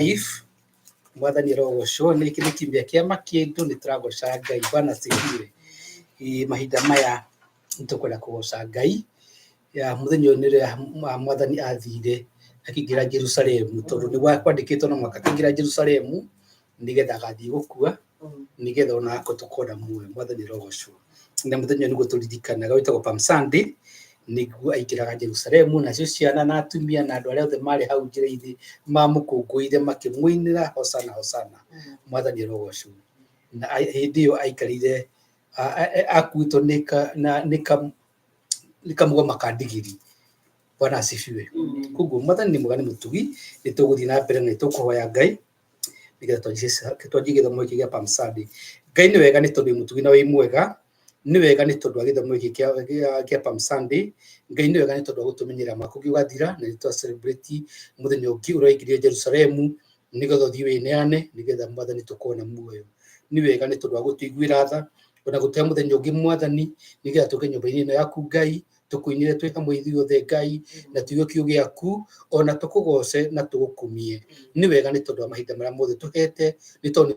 Live. Mwathani arogocwo. Nĩ nĩ kiumia kĩa makĩndũ, nĩ tũragoca Ngai. Bwana asifiwe. Ĩ, mahinda maya nĩ tũkwenda kũgoca Ngai ya mũthenya ũyũ nĩrĩa mwathani athire akĩingĩra Jerusalemu, tondũ nĩ kwandĩkĩtwo no mũhaka akĩingĩra Jerusalemu nĩgetha agathiĩ gũkua, nĩgetha ona akwa tũkorwo na muoyo. Mwathani arogocwo. Na mũthenya ũyũ nĩguo tũririkanaga, wĩtagwo Palm Sunday, nĩguo aingĩraga Jerusalemu, nacio ciana na atumia na andũ arĩa othe marĩ hau njĩra-inĩ mamũkũngũĩire makĩmũinĩra hosana hosana. Mwathani arogocwo. Na hĩndĩ ĩyo aikarire akuĩtwo nĩ kamũgoma ka ndigiri. Bwana asifiwe. Koguo mwathani nĩ mwega, nĩ mũtugi. Nĩ tũgũthiĩ na mbere na nĩ tũkũhoya Ngai nĩgetha twanjie gĩthomo gĩkĩ gĩa Palm Sunday. Ngai nĩ wega nĩ tondũ wĩ mũtugi na wĩ mwega. Nĩ wega nĩ tondũ wa gĩthomo gĩkĩ kĩa Palm Sunday. Ngai nĩ wega nĩ tondũ wa gũtũmenyerera mwaka ũngĩ ũgathira, na nĩ twa celebrate mũthenya ũngĩ ũrĩa waingĩrire Jerusalemu nĩgetha ũthiĩ wĩneane, nĩgetha mwathani tũkorwo na muoyo. Nĩ wega nĩ tondũ wa gũtũiguĩra tha ona gũtũhe mũthenya ũngĩ mwathani, nĩgetha tũke nyũmba-inĩ ĩno yaku Ngai, tũkũinĩre twĩ hamwe ithuothe Ngai, na tũigue kiugo gĩaku, ona tũkũgoce na tũgũkumie. Nĩ wega nĩ tondũ wa mahinda marĩa mothe tũhete, nĩ tondũ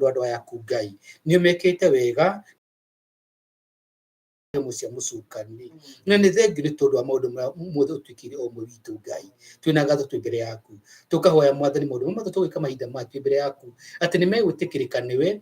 andũ aya aku Ngai nĩ ũmekĩte wega cia mũcukani. Na nĩ thengiũ nĩ tondũ wa maũndũ marĩa mothe ũtwĩkĩire o ũmwe witũ Ngai. Twĩna ngatho twĩ mbere yaku, tũkahoya mwathani maũndũ marĩa mothe tũgwĩka mahinda maya twĩ mbere yaku, atĩ nĩ megwĩtĩkĩrĩka nĩwe,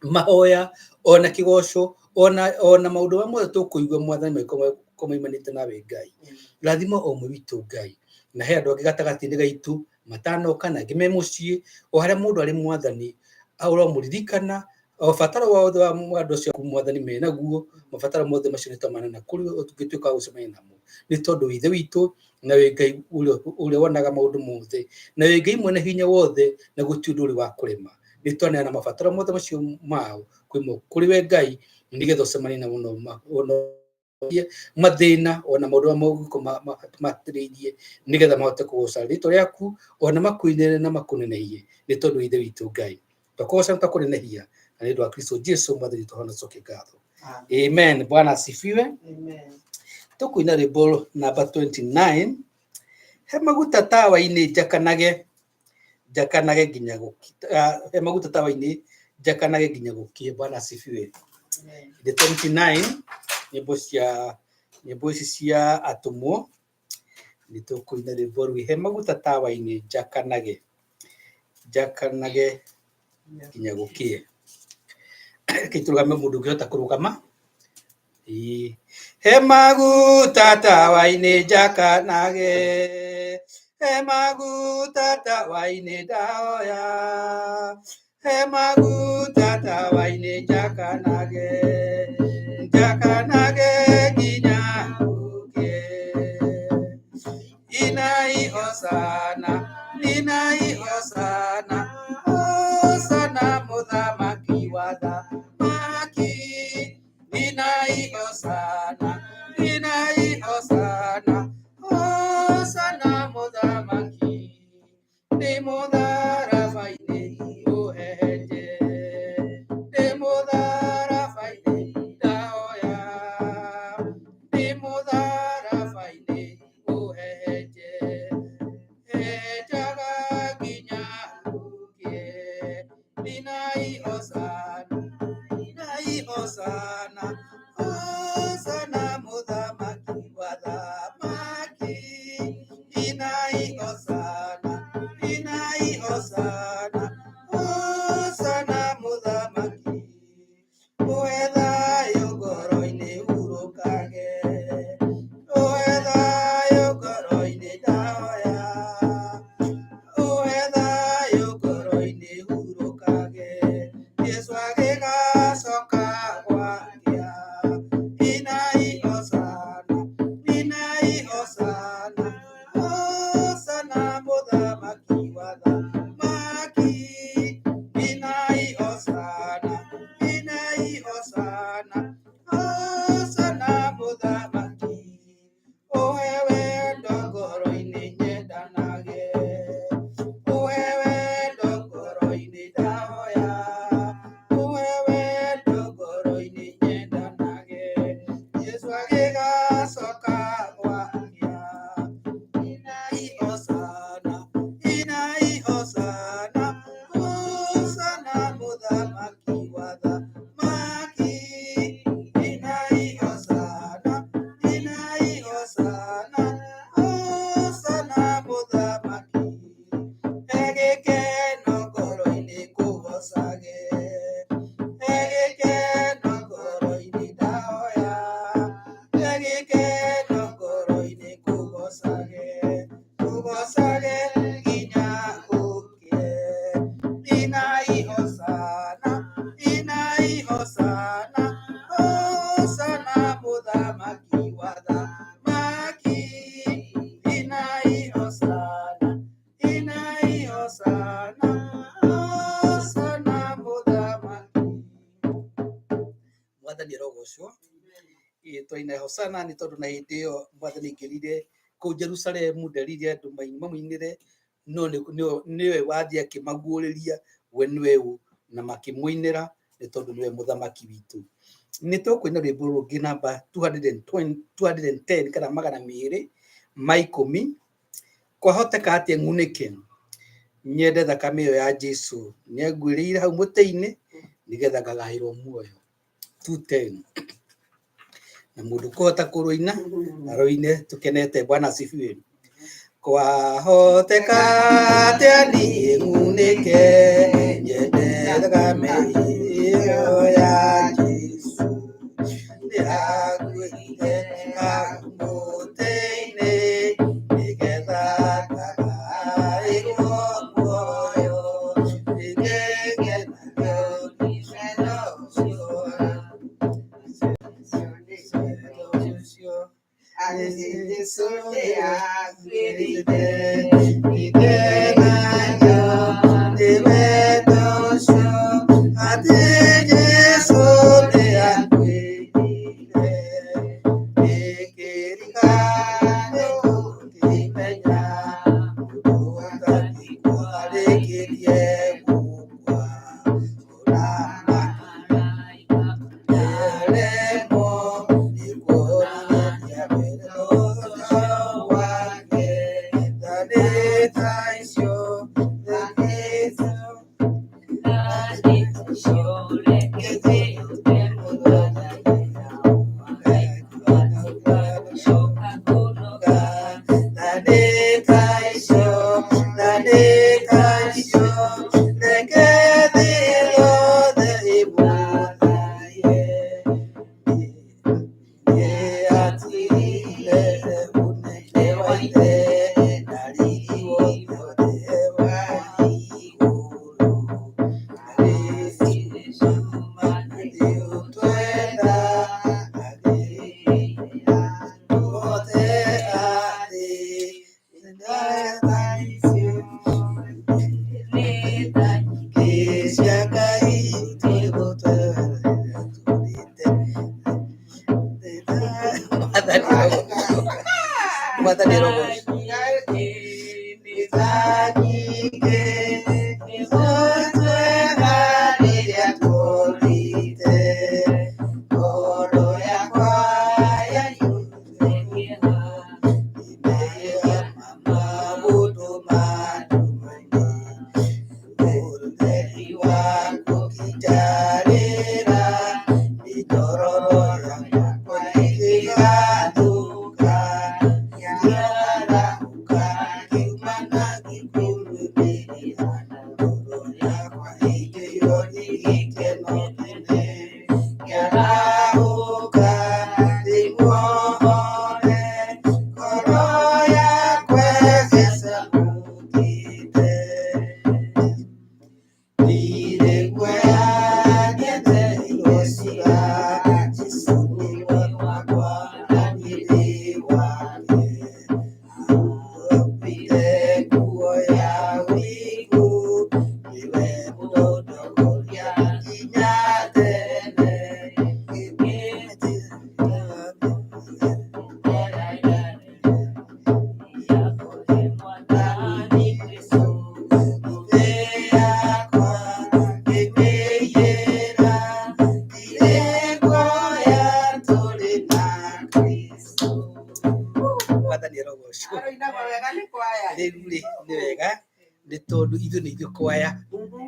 mahoya ona kĩgoco ona maũndũ marĩa mothe tũkũigua mwathani mangĩkorwo maumanĩte nawe Ngai. Rathima o ũmwe witũ Ngai, na he andũ angĩ gatagatĩ-inĩ gaitũ matanoka na angĩ me mũciĩ, o harĩa mũndũ arĩ mwathani ũromũririkana, o bataro wothe wa andũ acio aku mwathani menaguo, mabataro mothe macio nĩ twamanana kũrĩ we ũngĩtuĩka wa gũcemania namo, nĩ tondũ wĩ Ithe witũ na wĩ Ngai ũrĩa wonaga maũndũ mothe, na wĩ Ngai mwene hinya wothe, na gũtirĩ ũndũ ũrĩ wa kũrema. Nĩ twaneana mabataro mothe macio mao kũrĩ we Ngai, nĩgetha ũcemanie namo na mathĩna ona maũndũ marĩa mũgũkorwo matĩrĩirie, nĩgetha mahote kũgoca rĩtwa rĩaku ona makuinĩre na makũnenehie, nĩ tondũ Ithe witũ Ngai twakũgoca na twakũnenehia, na nĩ ũndũ wa Kristo Jesu mwathani witũ honocoke ngatho. Amen. Bwana asifiwe. Tũkũina rwĩmbo namba 29, he maguta tawa-inĩ njakanage, njakanage nginya gũkie, he maguta tawa-inĩ njakanage nginya gũkie. Bwana asifiwe. The 29, nyĩmbo cia nyĩmbo ici cia atũmwo, nĩ tũkũina rwĩmbo rũu, he maguta tawa-inĩ njakanage, njakanage nginya gũkĩe. Reke tũrũgame, mũndũ ũngĩhota kũrũgama. Ĩĩ. He maguta tawa-inĩ njakanage, he maguta tawa-inĩ ndahoya, he maguta tawa-inĩ njakanage, njakanage nginya gũkĩe. Inai hosana, inai hosana, hosana mũthamaki wa thamaki. Inai hosana, inai hosana, hosana mũthamaki. Ndĩ mũtharaba-inĩ ũhehenje, ndĩ mũtharaba-inĩ ndahoya, ndĩ mũtharaba-inĩ ũhehenje, henjaga nginya. Twaina hosana nĩ tondũ na hĩndĩ ĩyo mwathani aingĩrire kũu Jerusalemu nderire andũ mamũinĩre, no nĩwe wathiĩ akĩmaguũrĩria we nĩwe ũ, na makĩmũinĩra nĩ tondũ nĩwe mũthamaki witũ. Nĩ tũkũina rwĩmbo rũngĩ namba 220, 210 kana 210. Kwahoteka atĩa ng'unĩke nyende thakame ĩyo ya Jesu nĩanguĩrĩire hau mũtĩ-inĩ nĩgetha ngagaĩrwo muoyo. 210. Na mũndũ kũhota kũrũina aroine tũkenete. Bwana asifiwe. Kwahoteka atĩa niĩ ng'unĩke nyende thakame ĩyo ya Jesu nĩanguĩrĩire hau mũtĩ-inĩ nĩgetha ngagaĩrwo muoyo.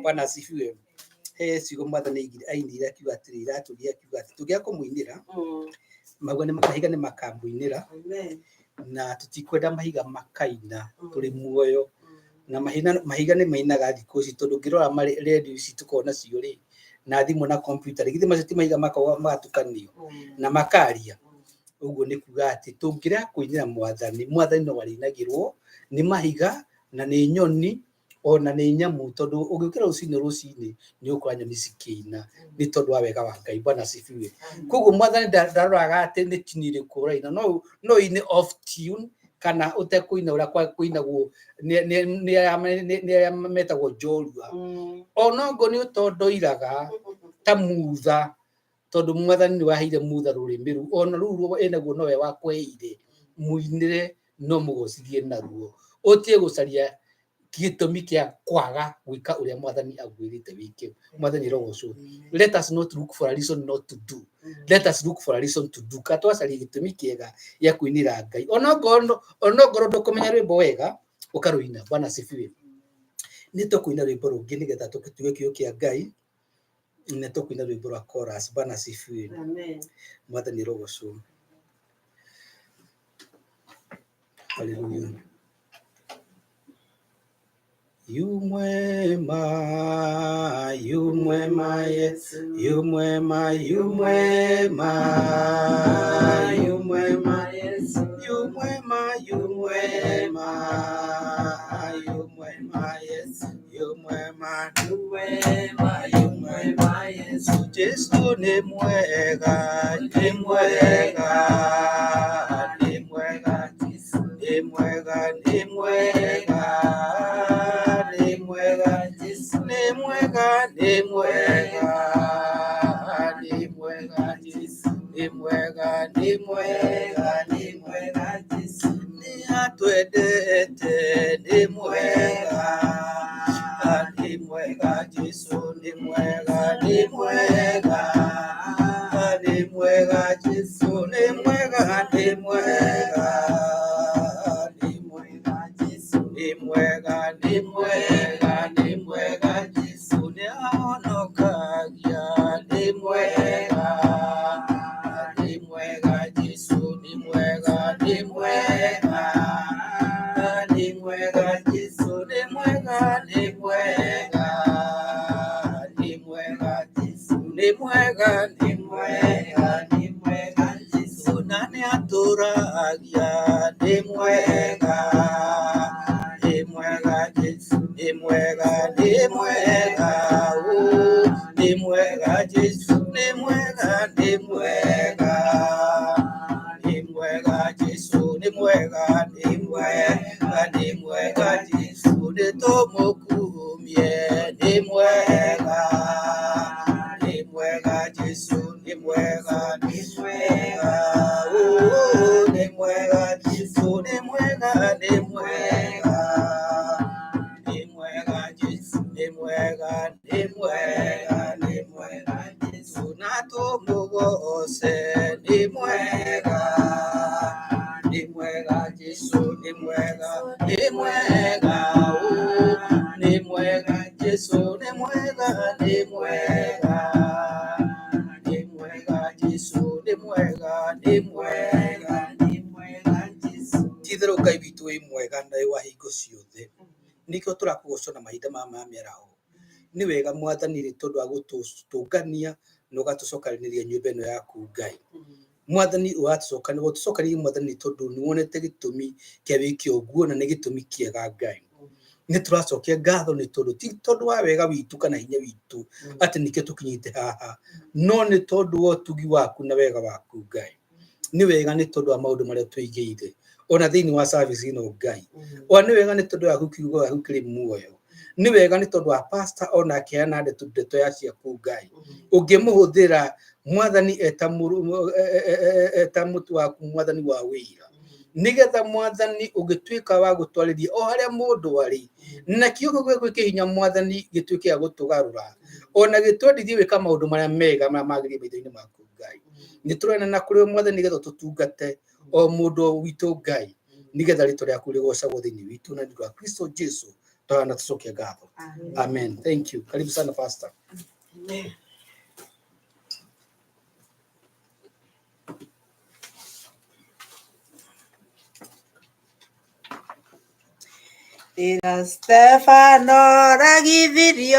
Bwana asifiwe. He ciugo mwathani ainire akiuga atĩrĩ, iratũria akiuga atĩ tũngĩaga kũmũinĩra maguo nĩ mahiga nĩ makamũinĩra, na tũtikwenda mahiga makaina tũrĩ muoyo. Na mahiga nĩ mainaga thikũ ici, tondũ ũngĩrora redio ici tũkoragwo nacio rĩ, na thimũ na kompiuta rĩ, githĩ macio ti mahiga makoragwo magatukanio na makaria. Ũguo nĩ kuga atĩ tũngĩrega kũinĩra mwathani, mwathani no arĩinagĩrwo nĩ mahiga na nĩ nyoni ona nĩ nyamũ, tondũ ũngĩũkĩra rũcinĩ rũcinĩ nĩ ũgũkora nyoni cikĩina nĩ tondũ wa wega wa Ngai. Bwana asifiwe. Koguo mwathani ndaroraga atĩ nĩ tune ĩrĩkũ ũraina, no ũine off tune kana ũtekũina ũrĩa kũinagwo nĩ arĩa metagwo njorua. Ona okorwo nĩ ũtondoiraga ta mutha, Tondũ Mwathani nĩ waheire Mutha rũrĩmĩ rũu, ona rũu ruo enaguo nowe wakweheire, mũinĩre no mũgocithie naruo. Ũtige gũcaria gĩtũmi kĩa kwaga gwĩka ũrĩa Mwathani agwĩrĩte wĩke. Mwathani arogocwo. Let us not look for a reason not to do. Let us look for a reason to do. Ka twacaria gĩtũmi kĩega gĩa kũinĩra Ngai. Onokorwo ndũkũmenya rwĩmbo wega, ũkarũina. Bwana asifiwe. Nĩ tũkũina rwĩmbo rũngĩ nĩgetha tũtuge kiugo kĩa Ngai. Nĩ tũkũina rwĩmbo rwa chorus. Bwana asifiwe. Amen. Mwathani arogocwo. Hallelujah. Yu mwema, yu mwema Yesu, yu mwema, yu mwema, yu mwema Yesu, yu mwema, yu mwema, yu mwema Yesu, yu mwema, yu mwema, yu mwema Yesu. Jesu ni mwega, ni mwega, ni mwega, Jesu, ni mwega, ni mwega, ni mwega, Jesu, ni mwega, ni mwega, ni mwega, Jesu, ni mwega, ni mwega, ni mwega Jesu, ni atwendete, ni mwega, ni mwega Jesu, ni mwega, ni mwega, ni mwega Jesu, ni mwega, ni mwega, ni mwega Jesu, ni mwega, ni mwega, ni mwega Jesu, ni ahonokagia, ni mwega, ni mwega Jesu, ni mwega, ni mwega, ni mwega Jesu, ni mwega, ni mwega, ni mwega Jesu, ni mwega, ni mwega, ni mwega Jesu, na nĩ atũragia, nĩ mwega, nĩ mwega Jesu, nĩ mwega, nĩ mwega, oh, nĩ mwega Jesu, nĩ mwega, nĩ mwega, nĩ mwega Jesu, nĩ mwega, nĩ mwega, nĩ mwega Jesu, nĩ tũmũkumie, nĩ mwega, nĩ mwega Jesu, nĩ mwega, nĩ mwega, oh, nĩ mwega Jesu, nĩ mwega, nĩ mwega, nĩ mwega Jesu, nĩ mwega, nĩ mwega, nĩ mwega Jesu, na tũmũgoce, nĩ mwega, nĩ mwega Jesu, nĩ mwega, nĩ mwega, oh, nĩ mwega Jesu, nĩ mwega, nĩ mwega, nĩ mwega Jesu, nĩ mwega, nĩ mwega, ni mwega Jesu. Ti-itherũ Ngai witũ wĩ mwega na wĩ wa hingo ciothe, nĩkĩo tũrakũgoca na mahinda maya ma mĩaraho. Nĩ wega Mwathani rĩ, tondũ wa gũtũtũngania na ũgatũcokanĩrĩria nyũmba ĩno yaku Ngai. Mwathani ũratũcokanĩria, ũtũcokanĩrie Mwathani tondũ nĩ wonete gĩtũmi kĩa wĩke ũguo na nĩ gĩtũmi kĩega Ngai. Nĩ tũracokia ngatho nĩ tondũ ti tondũ wa wega witũ kana hinya witũ atĩ nĩkĩo tũkinyĩte haha, no nĩ tondũ wa ũtugi waku na wega waku Ngai. Nĩ wega nĩ tondũ wa maũndũ marĩa tũigĩire ona thĩinĩ wa service ĩno Ngai. Ona nĩ wega nĩ tondũ waku kiugo gĩaku kĩrĩ muoyo. Nĩ wega nĩ tondũ wa pastor ona akĩheana ndeto ndeto ya ciaku Ngai. Ũngĩmũhũthĩra Mwathani eta eta mũtu waku Mwathani wa wĩira, nĩgetha Mwathani ũngĩtuĩka wa gũtwarĩria o harĩa mũndũ arĩ, na kiugo gĩaku kĩ hinya Mwathani gĩtuĩke gĩa gũtũgarũra, ona gĩtwendithie gwĩka maũndũ marĩa mega marĩa magĩrĩire maitho-inĩ maku Ngai. Nĩ tũrenda na kũrĩ Mwathani nĩgetha ũtũtungate o mũndũ witũ Ngai, nĩgetha rĩtwa rĩaku rĩgocagwo thĩinĩ witũ na nĩ ũndũ wa Kristo Jesu twana tũcokie ngatho. Amen. Thank you. Karibu sana pastor. Amen. Rĩrĩa Stefano oragithirio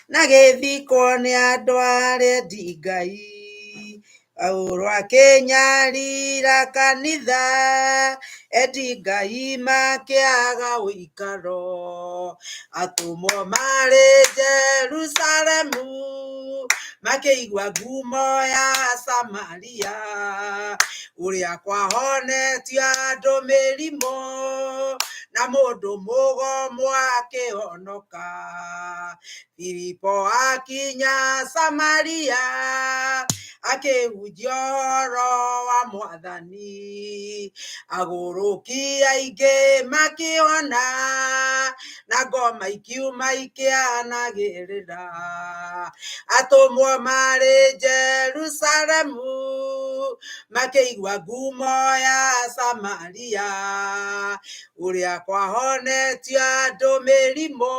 na gĩthikwo nĩ andũ arĩa endi Ngai, Paulo akĩnyarira kanitha, endi Ngai makĩaga ũikaro. Atũmwo marĩ Jerusalemu, makĩigua ngumo ya Samaria, ũrĩa kwahonetio andũ mĩrimũ, na mũndũ mũgomo akĩhonoka. Filipo akinya Samaria, akĩhunjia ũhoro wa Mwathani. Agũrũki aingĩ makĩhona, na ngoma ikiuma ikĩanagĩrĩra. Atũmwo marĩ Jerusalemu, makĩigua ngumo ya Samaria, ũrĩa kwahonetio andũ mĩrimũ,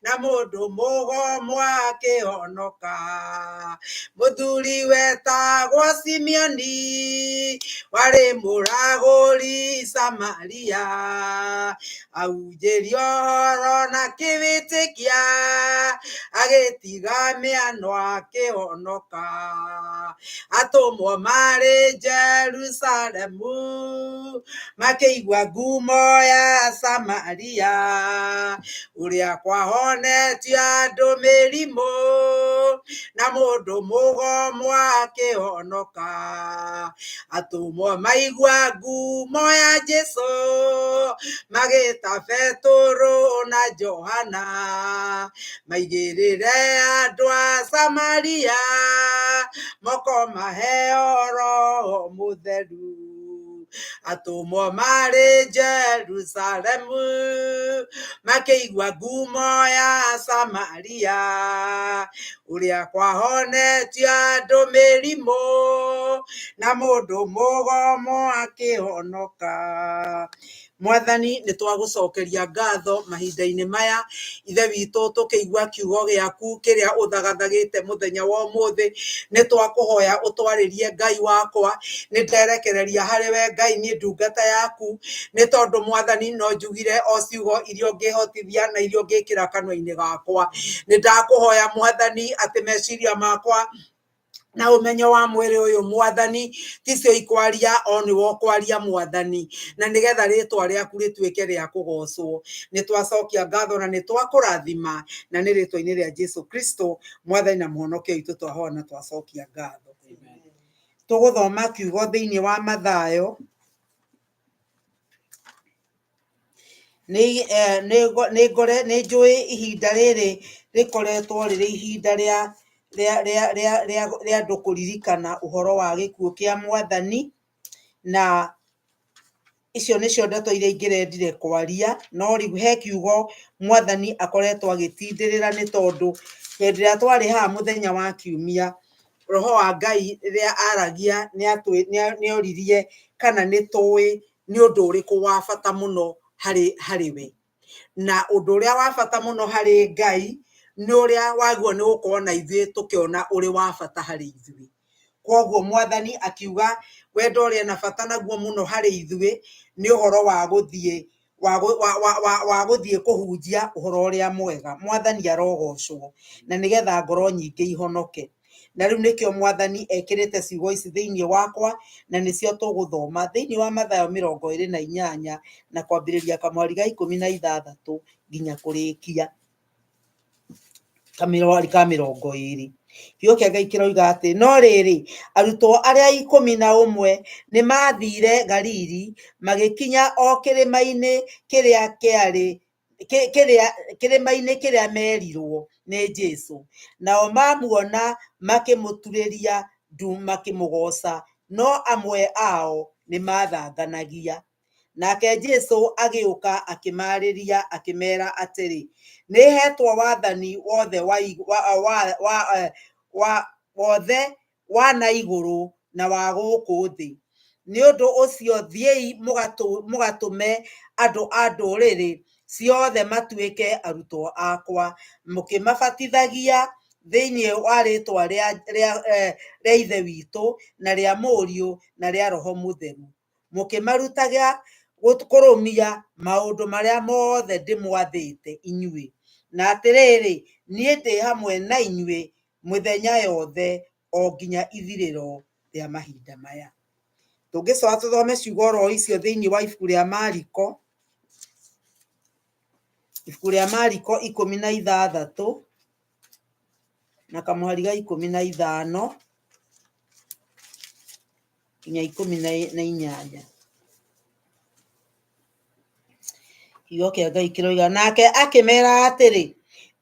na mũndũ mũgomo akĩhonoka. Mũthuri wetagwo Simeoni, warĩ mũragũri Samaria, ahunjĩrio ũhoro na akĩwĩtĩkia, agĩtiga mĩano akĩhonoka. Atũmwo marĩ Jerusalemu, makĩigua ngumo ya Samaria, ũrĩa kwahonetio andũ mĩrimũ, na mũndũ mũgomo akĩhonoka. Atũmwo maigua ngumo ya Jesũ, magĩta Petũrũ na Johana, maigĩrĩre andũ a Samaria, moko maheo Roho Mũtheru. Atũmwo marĩ Jerusalemu, makĩigua ngumo ya Samaria, ũrĩa kwahonetio andũ mĩrimũ, na mũndũ mũgomo akĩhonoka. Mwathani, nĩ twagũcokeria ngatho mahinda-inĩ maya, Ithe witũ, tũkĩigua kiugo gĩaku kĩrĩa ũthagathagĩte mũthenya wa ũmũthĩ. Nĩ twakũhoya ũtwarĩrie Ngai wakwa, nĩ nderekereria harĩ we Ngai niĩ ndungata yaku, nĩ tondũ Mwathani no njugire o ciugo iria ũngĩhotithia na iria ũngĩkĩra kanua-inĩ gakwa. Nĩ ndakũhoya Mwathani atĩ meciria makwa na ũmenyo wa mwĩrĩ ũyũ Mwathani ticio ikwaria, o nĩwe ũkwaria Mwathani, na nĩgetha rĩtwa rĩaku rĩtuĩke rĩa kũgocwo. Nĩ twacokia ngatho na nĩ twakũrathima, na nĩ rĩtwa-inĩ rĩa Jesu Kristo Mwathani na Mũhonokia witũ twahoya na twacokia ngatho. Tũgũthoma kiugo thĩinĩ wa Mathayo. Nĩ njũĩ ihinda rĩrĩ rĩkoretwo rĩrĩ ihinda rĩa andũ kũririkana ũhoro wa gĩkuũ kĩa Mwathani, na icio nĩcio ndeto iria ingĩrendire kwaria, no rĩu he kiugo Mwathani akoretwo agĩtindĩrĩra, nĩ tondũ hĩndĩ ĩrĩa twarĩ haha mũthenya wa Kiumia, Roho wa Ngai rĩrĩa aragia nĩ oririe kana nĩ tũĩ nĩ ũndũ ũrĩkũ wa bata mũno harĩ we. Na ũndũ ũrĩa wa bata mũno harĩ Ngai nĩ ũrĩa wagĩrĩirwo nĩ gũkorwo na ithuĩ tũkĩona ũrĩ wa bata harĩ ithuĩ. Koguo Mwathani akiuga wendo ũrĩa ena bata naguo mũno harĩ ithuĩ nĩ ũhoro wa gũthiĩ wa gũthiĩ kũhunjia ũhoro ũrĩa mwega. Mwathani arogocwo, na nĩgetha ngoro nyingĩ ihonoke. Na rĩu nĩkĩo Mwathani ekĩrĩte ciugo ici thĩinĩ wakwa, na nĩcio tũgũthoma thĩinĩ wa Mathayo 28 na kwambĩrĩria kamwari ga 16 nginya kũrĩkia kamwari ka 20. Kiugo kĩa Ngai kĩroiga atĩ, no rĩrĩ, arutwo arĩa 11 nĩ maathire Galili, magĩkinya o kĩrĩma-inĩ kĩrĩa kĩarĩ kĩrĩma-inĩ kĩrĩa merirwo nĩ Jesũ. Nao mamuona makĩmũturĩria ndu makĩmũgooca, no amwe ao nĩmathanganagia. Nake Jesũ agĩũka akĩmaarĩria akĩmeera atĩrĩ, nĩhetwo wathani wothe wa na igũrũ na wa gũkũ thĩ. Nĩ ũndũ ũcio thiĩi mũgatũme andũ a ndũrĩrĩ ciothe matuĩke arutwo akwa, mũkĩmabatithagia thĩinĩ wa rĩĩtwa rĩa Ithe witũ na rĩa Mũriũ na rĩa Roho Mũtheru, mũkĩmarutaga kũrũmia maũndũ marĩa mothe ndĩmwathĩte inyuĩ. Na atĩrĩrĩ, niĩ ndĩ hamwe na inyuĩ mĩthenya yothe, o nginya ithirĩro rĩa mahinda maya. Tũngĩcoka tũthome ciugo oro icio thĩinĩ wa ibuku rĩa Mariko, ibuku rĩa Mariko 16 na kamũhari ga 15 nginya 18. Kiugo kĩa Ngai kĩroiga, nake akĩmera atĩrĩ,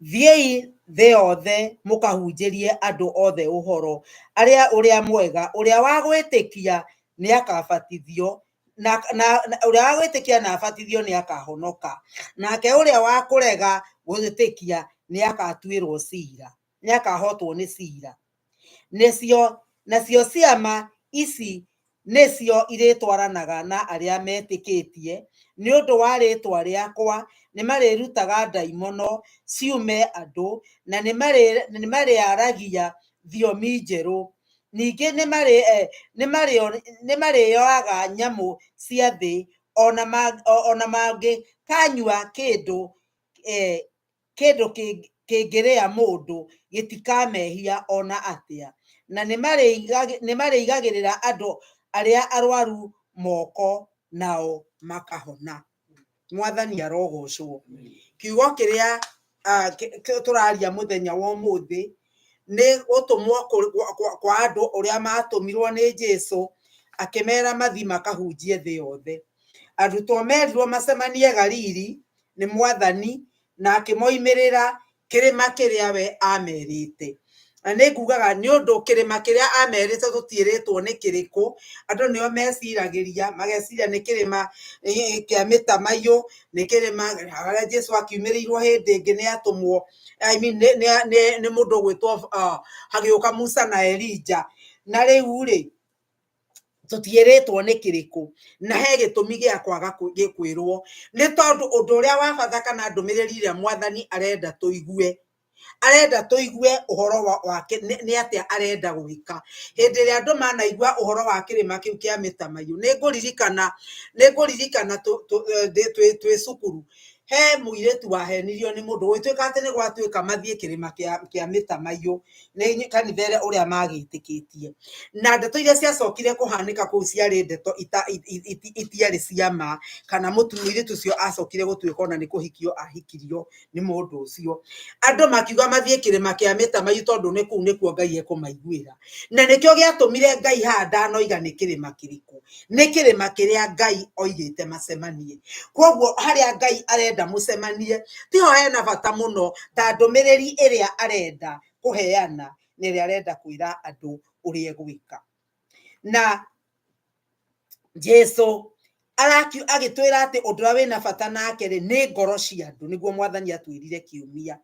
thiĩi thĩ yothe mũkahunjĩrie andũ othe ũhoro arĩa ũrĩa mwega, ũrĩa wa gwĩtĩkia nĩ akabatithio, na, na, na ũrĩa wa gwĩtĩkia na abatithio nĩ akahonoka, nake ũrĩa wa kũrega gwĩtĩkia nĩ akatuĩrwo cira, nĩ akahotwo nĩ cira. Nĩcio, nacio ciama ici nĩcio irĩtwaranaga na arĩa metĩkĩtie, nĩ ũndũ wa rĩĩtwa rĩakwa nĩmarĩrutaga ndaimono ciume andũ, na nĩmarĩaragia thiomi njerũ. Ningĩ nĩmarĩoaga nyamũ cia thĩ, ona mangĩkanyua kĩndũ kĩndũ kĩngĩrĩa mũndũ gĩtikamehia ona atĩa, na nĩmarĩigagĩrĩra andũ arĩa arwaru moko nao makahona. Mwathani arogocwo. Kiugo kĩrĩa tũraria mũthenya wa ũmũthĩ nĩ gũtũmwo kwa andũ ũrĩa matũmirwo nĩ Jesu akĩmera mathiĩ makahunjie thĩ yothe. Arutwo merirwo macemanie Galili nĩ Mwathani na akĩmoimĩrĩra kĩrĩma kĩrĩa we amerite. Na nĩ ngugaga nĩ ũndũ kĩrĩma kĩrĩa amerite tũtiĩrĩtwo nĩ kĩrĩkũ, andũ nĩo meciragĩria, mageciria nĩ kĩrĩma kĩa mĩtamaiyũ, nĩ kĩrĩma harĩa Jesu akiumĩrĩirwo hĩndĩ ĩngĩ nĩ atũmwo, I mean, nĩ mũndũ ũgwĩtwo hagĩũka Musa na Elija. Na rĩu rĩ, tũtiĩrĩtwo nĩ kĩrĩkũ, na he gĩtũmi gĩa kwaga kwĩrwo, nĩ tondũ ũndũ ũrĩa wa bata kana ndũmĩrĩri ĩrĩa Mwathani arenda tũigue, arenda tũigue ũhoro wake nĩ atĩa arenda gwĩka. Hĩndĩ ĩrĩa andũ manaigua ũhoro wa kĩrĩma kĩu kĩa mĩtamaiyũ, nĩ ngũririkana twĩ cukuru, he mũirĩtu wahenirio nĩ mũndũ gũgĩtuĩka atĩ nĩ gwatuĩka mathiĩ kĩrĩma kĩa mĩtamaiyũ nĩ kanitha ĩrĩa ũrĩa magĩtĩkĩtie. Na ndeto iria ciacokire kũhanĩka kũu ciarĩ ndeto itiarĩ cia ma, kana mũirĩtu ũcio acokire gũtuĩka ona nĩ kũhikio ahikirio nĩ mũndũ ũcio. Andũ makiuga mathiĩ kĩrĩma kĩa mĩtamaiyũ tondũ nĩ kũu nĩkuo Ngai ekũmaiguĩra. Na nĩkĩo gĩatũmire Ngai haha ndanoiga nĩ kĩrĩma kĩrĩkũ, nĩ kĩrĩma kĩrĩa Ngai oigĩte macemanie. Koguo harĩa Ngai arenda mũcemanie tiho hena bata mũno ta ndũmĩrĩri ĩrĩa arenda kũheana na ĩrĩa arenda kwĩra andũ ũrĩa egwĩka. Na Jesu agĩtwĩra atĩ ũndũ ũrĩa wĩna bata nake rĩ nĩ ngoro cia andũ, nĩguo Mwathani atwĩrire kiumia.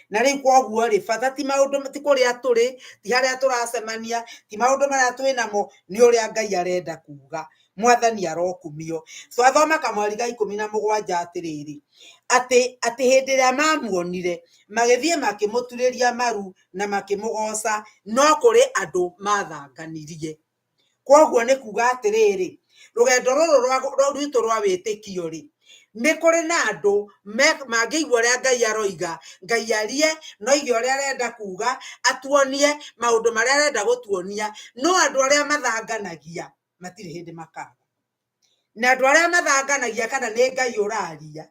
Na rĩu koguo rĩ, bata ti maũndũ, ti kũrĩa tũrĩ, ti harĩa tũracemania, ti maũndũ marĩa twĩnamo, nĩ ũrĩa Ngai arenda kuga. Mwathani arokumio. Twathoma kamweri ga 17 atĩrĩrĩ, atĩ hĩndĩ ĩrĩa mamuonire magĩthiĩ makĩmũturĩria maru na makĩmũgoca, no kũrĩ andũ mathanganirie. Koguo nĩ kuga atĩrĩrĩ, rũgendo rũrũ rwitũ rwa wĩtĩkio rĩ, nĩ kũrĩ na andũ mangĩigua ũrĩa Ngai aroiga, Ngai arie, no oige ũrĩa arenda kuga, atuonie maũndũ marĩa arenda gũtuonia, no andũ arĩa mathanganagia matirĩ hĩndĩ makaga. Na andũ arĩa mathanganagia kana nĩ Ngai ũraria,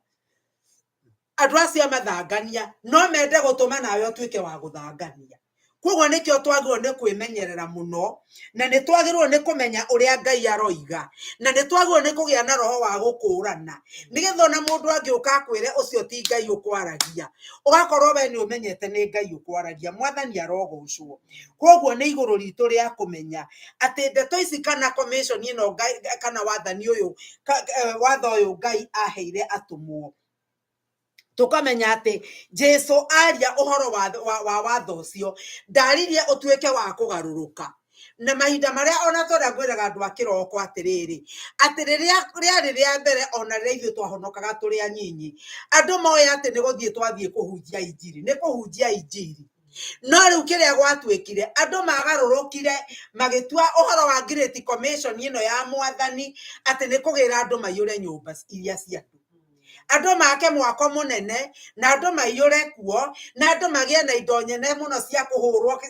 andũ acio mathangania no mende gũtũma nawe ũtuĩke wa gũthangania. Koguo nĩkĩo twagĩrĩirwo nĩ kwĩmenyerera mũno, na nĩ twagĩrĩirwo nĩ kũmenya ũrĩa Ngai aroiga, na nĩ twagĩrĩirwo nĩ kũgĩa na roho wa gũkũrana, nĩgetha ona mũndũ angĩũka akwĩre ũcio ti Ngai ũkwaragia, ũgakorwo we nĩ ũmenyete nĩ Ngai ũkwaragia. Mwathani arogocwo. Koguo nĩ igũrũ ritũ rĩa kũmenya atĩ ndeto ici kana commission ĩno Ngai, kana wathani ũyũ, watho ũyũ Ngai aheire atũmwo, tũkamenya atĩ Jesu aria ũhoro wa watho ũcio, ndaririe ũtuĩke wa kũgarũrũka. Na mahinda marĩa ona tũrĩa ngwĩraga andũ a kĩroko atĩrĩrĩ, atĩ rĩrĩa rĩarĩ rĩa mbere ona rĩrĩa ithuĩ twahonokaga tũrĩ anyinyi, andũ moĩ atĩ nĩ gũthiĩ twathiĩ kũhunjia injiri, nĩ kũhunjia injiri. No rĩu kĩrĩa gwatuĩkire, andũ magarũrũkire magĩtua ũhoro wa Great Commission ĩno ya Mwathani atĩ nĩ kũgĩra andũ maiyũre nyũmba iria cia andũ. Andũ make mwako mũnene, na andũ maiyũre kuo, na andũ magĩe na indo nyene mũno cia kũhũrwo,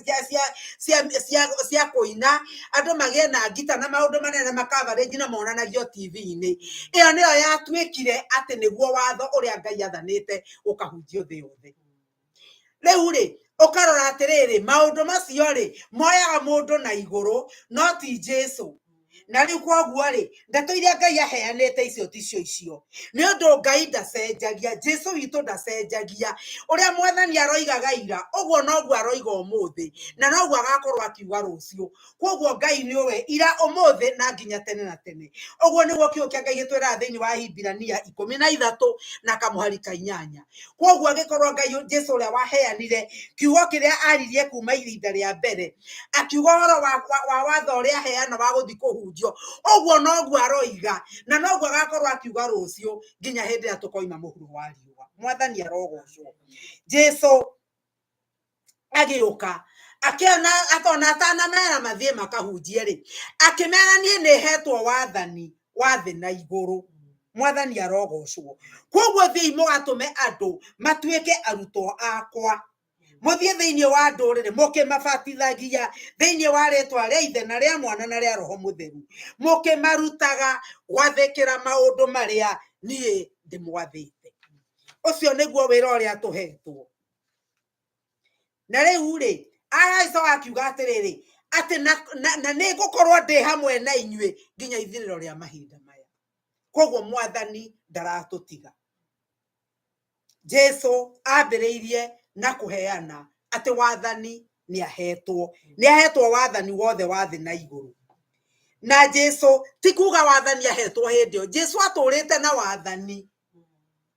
cia kũina, andũ magĩe na ngita na maũndũ manene makabarĩnji na monanagio TV-inĩ. Ĩyo nĩyo yatuĩkire atĩ nĩguo watho ũrĩa Ngai athanĩte ũkahunjio thĩ yothe. Rĩu rĩ, ũkarora atĩrĩrĩ, maũndũ macio rĩ, moyaga mũndũ na igũrũ, no ti Jesu. Na rĩu kwoguo rĩ, ndeto iria Ngai aheanĩte icio ticio icio. Nĩ ũndũ Ngai ndacenjagia, Jesu witũ ndacenjagia. Ũrĩa Mwathani aroigaga ira, ũguo noguo aroiga ũmũthĩ, na noguo agakorwo akiuga rũciũ. Kwoguo Ngai nĩwe ira, ũmũthĩ na nginya tene na tene. Ũguo nĩguo kiugo kĩa Ngai gĩtwĩraga thĩinĩ wa Hibirania 13 na kamũhari ka 8. Kwoguo angĩkorwo Ngai Jesu ũrĩa waheanire kiugo kĩrĩa aririe kuma ihinda rĩa mbere, akiuga ũhoro wa watho ũrĩa aheana wa gũthiĩ kũhunjio, ũguo noguo aroiga na noguo agakorwo akiuga rũciũ nginya hĩndĩ ĩrĩa tũkoima mũhuro wa riũa. Mwathani arogocwo. Jesu agĩũka akĩona atona atanamera mathiĩ makahunjie rĩ, akĩmera niĩ nĩ hetwo wathani wa thĩ na igũrũ. Mwathani arogocwo. Kwoguo thiĩi mũgatũme andũ matuĩke arutwo akwa, mũthiĩ thĩinĩ wa ndũrĩrĩ mũkĩmabatithagia thĩinĩ wa rĩtwa rĩa Ithe na rĩa Mwana na rĩa Roho Mũtheru, mũkĩmarutaga gwathĩkĩra maũndũ marĩa niĩ ndĩmwathĩte. Ũcio nĩguo wĩra ũrĩa tũhetwo. Na rĩu rĩ, agagĩcoka akiuga atĩrĩrĩ, atĩ na nĩ ngũkorwo ndĩ hamwe na inyuĩ nginya ithirĩro rĩa mahinda maya. Kwoguo Mwathani ndaratũtiga. Jesu ambĩrĩirie na kũheana atĩ wathani nĩ ahetwo, nĩ ahetwo wathani wothe wa thĩ na igũrũ. Na Jesu ti kuga wathani ahetwo hĩndĩ ĩyo, Jesu atũrĩte na wathani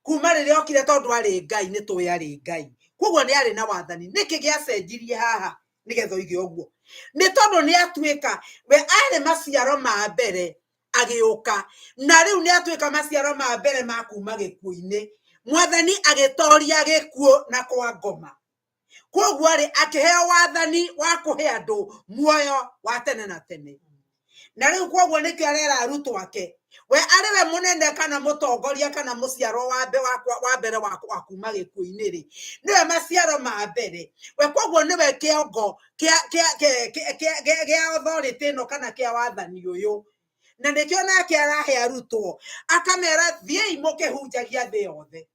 kuma rĩrĩa okire, tondũ arĩ Ngai, nĩ tũĩ arĩ Ngai, koguo nĩ arĩ na wathani. Nĩkĩ gĩacenjirie haha nĩgetha oige ũguo? Nĩ tondũ nĩ atuĩka we arĩ maciaro ma mbere agĩũka, na rĩu nĩ atuĩka maciaro ma mbere ma kuma gĩkuũ-inĩ. Mwathani agĩtoria gĩkuũ na kwa ngoma, koguo rĩ, akĩheo wathani wa kũhe andũ muoyo wa tene na tene. Na rĩu koguo nĩkĩo arera arutwo ake, we arĩ we mũnene kana mũtongoria kana mũciaro wa mbere wa kuma gĩkuũ-inĩ rĩ, nĩwe maciaro ma mbere we, koguo nĩwe kĩongo kĩa authority ĩno kana kĩa wathani ũyũ. Na nĩkĩo nake arahe arutwo akamera, thiĩi mũkĩhunjagia thĩ yothe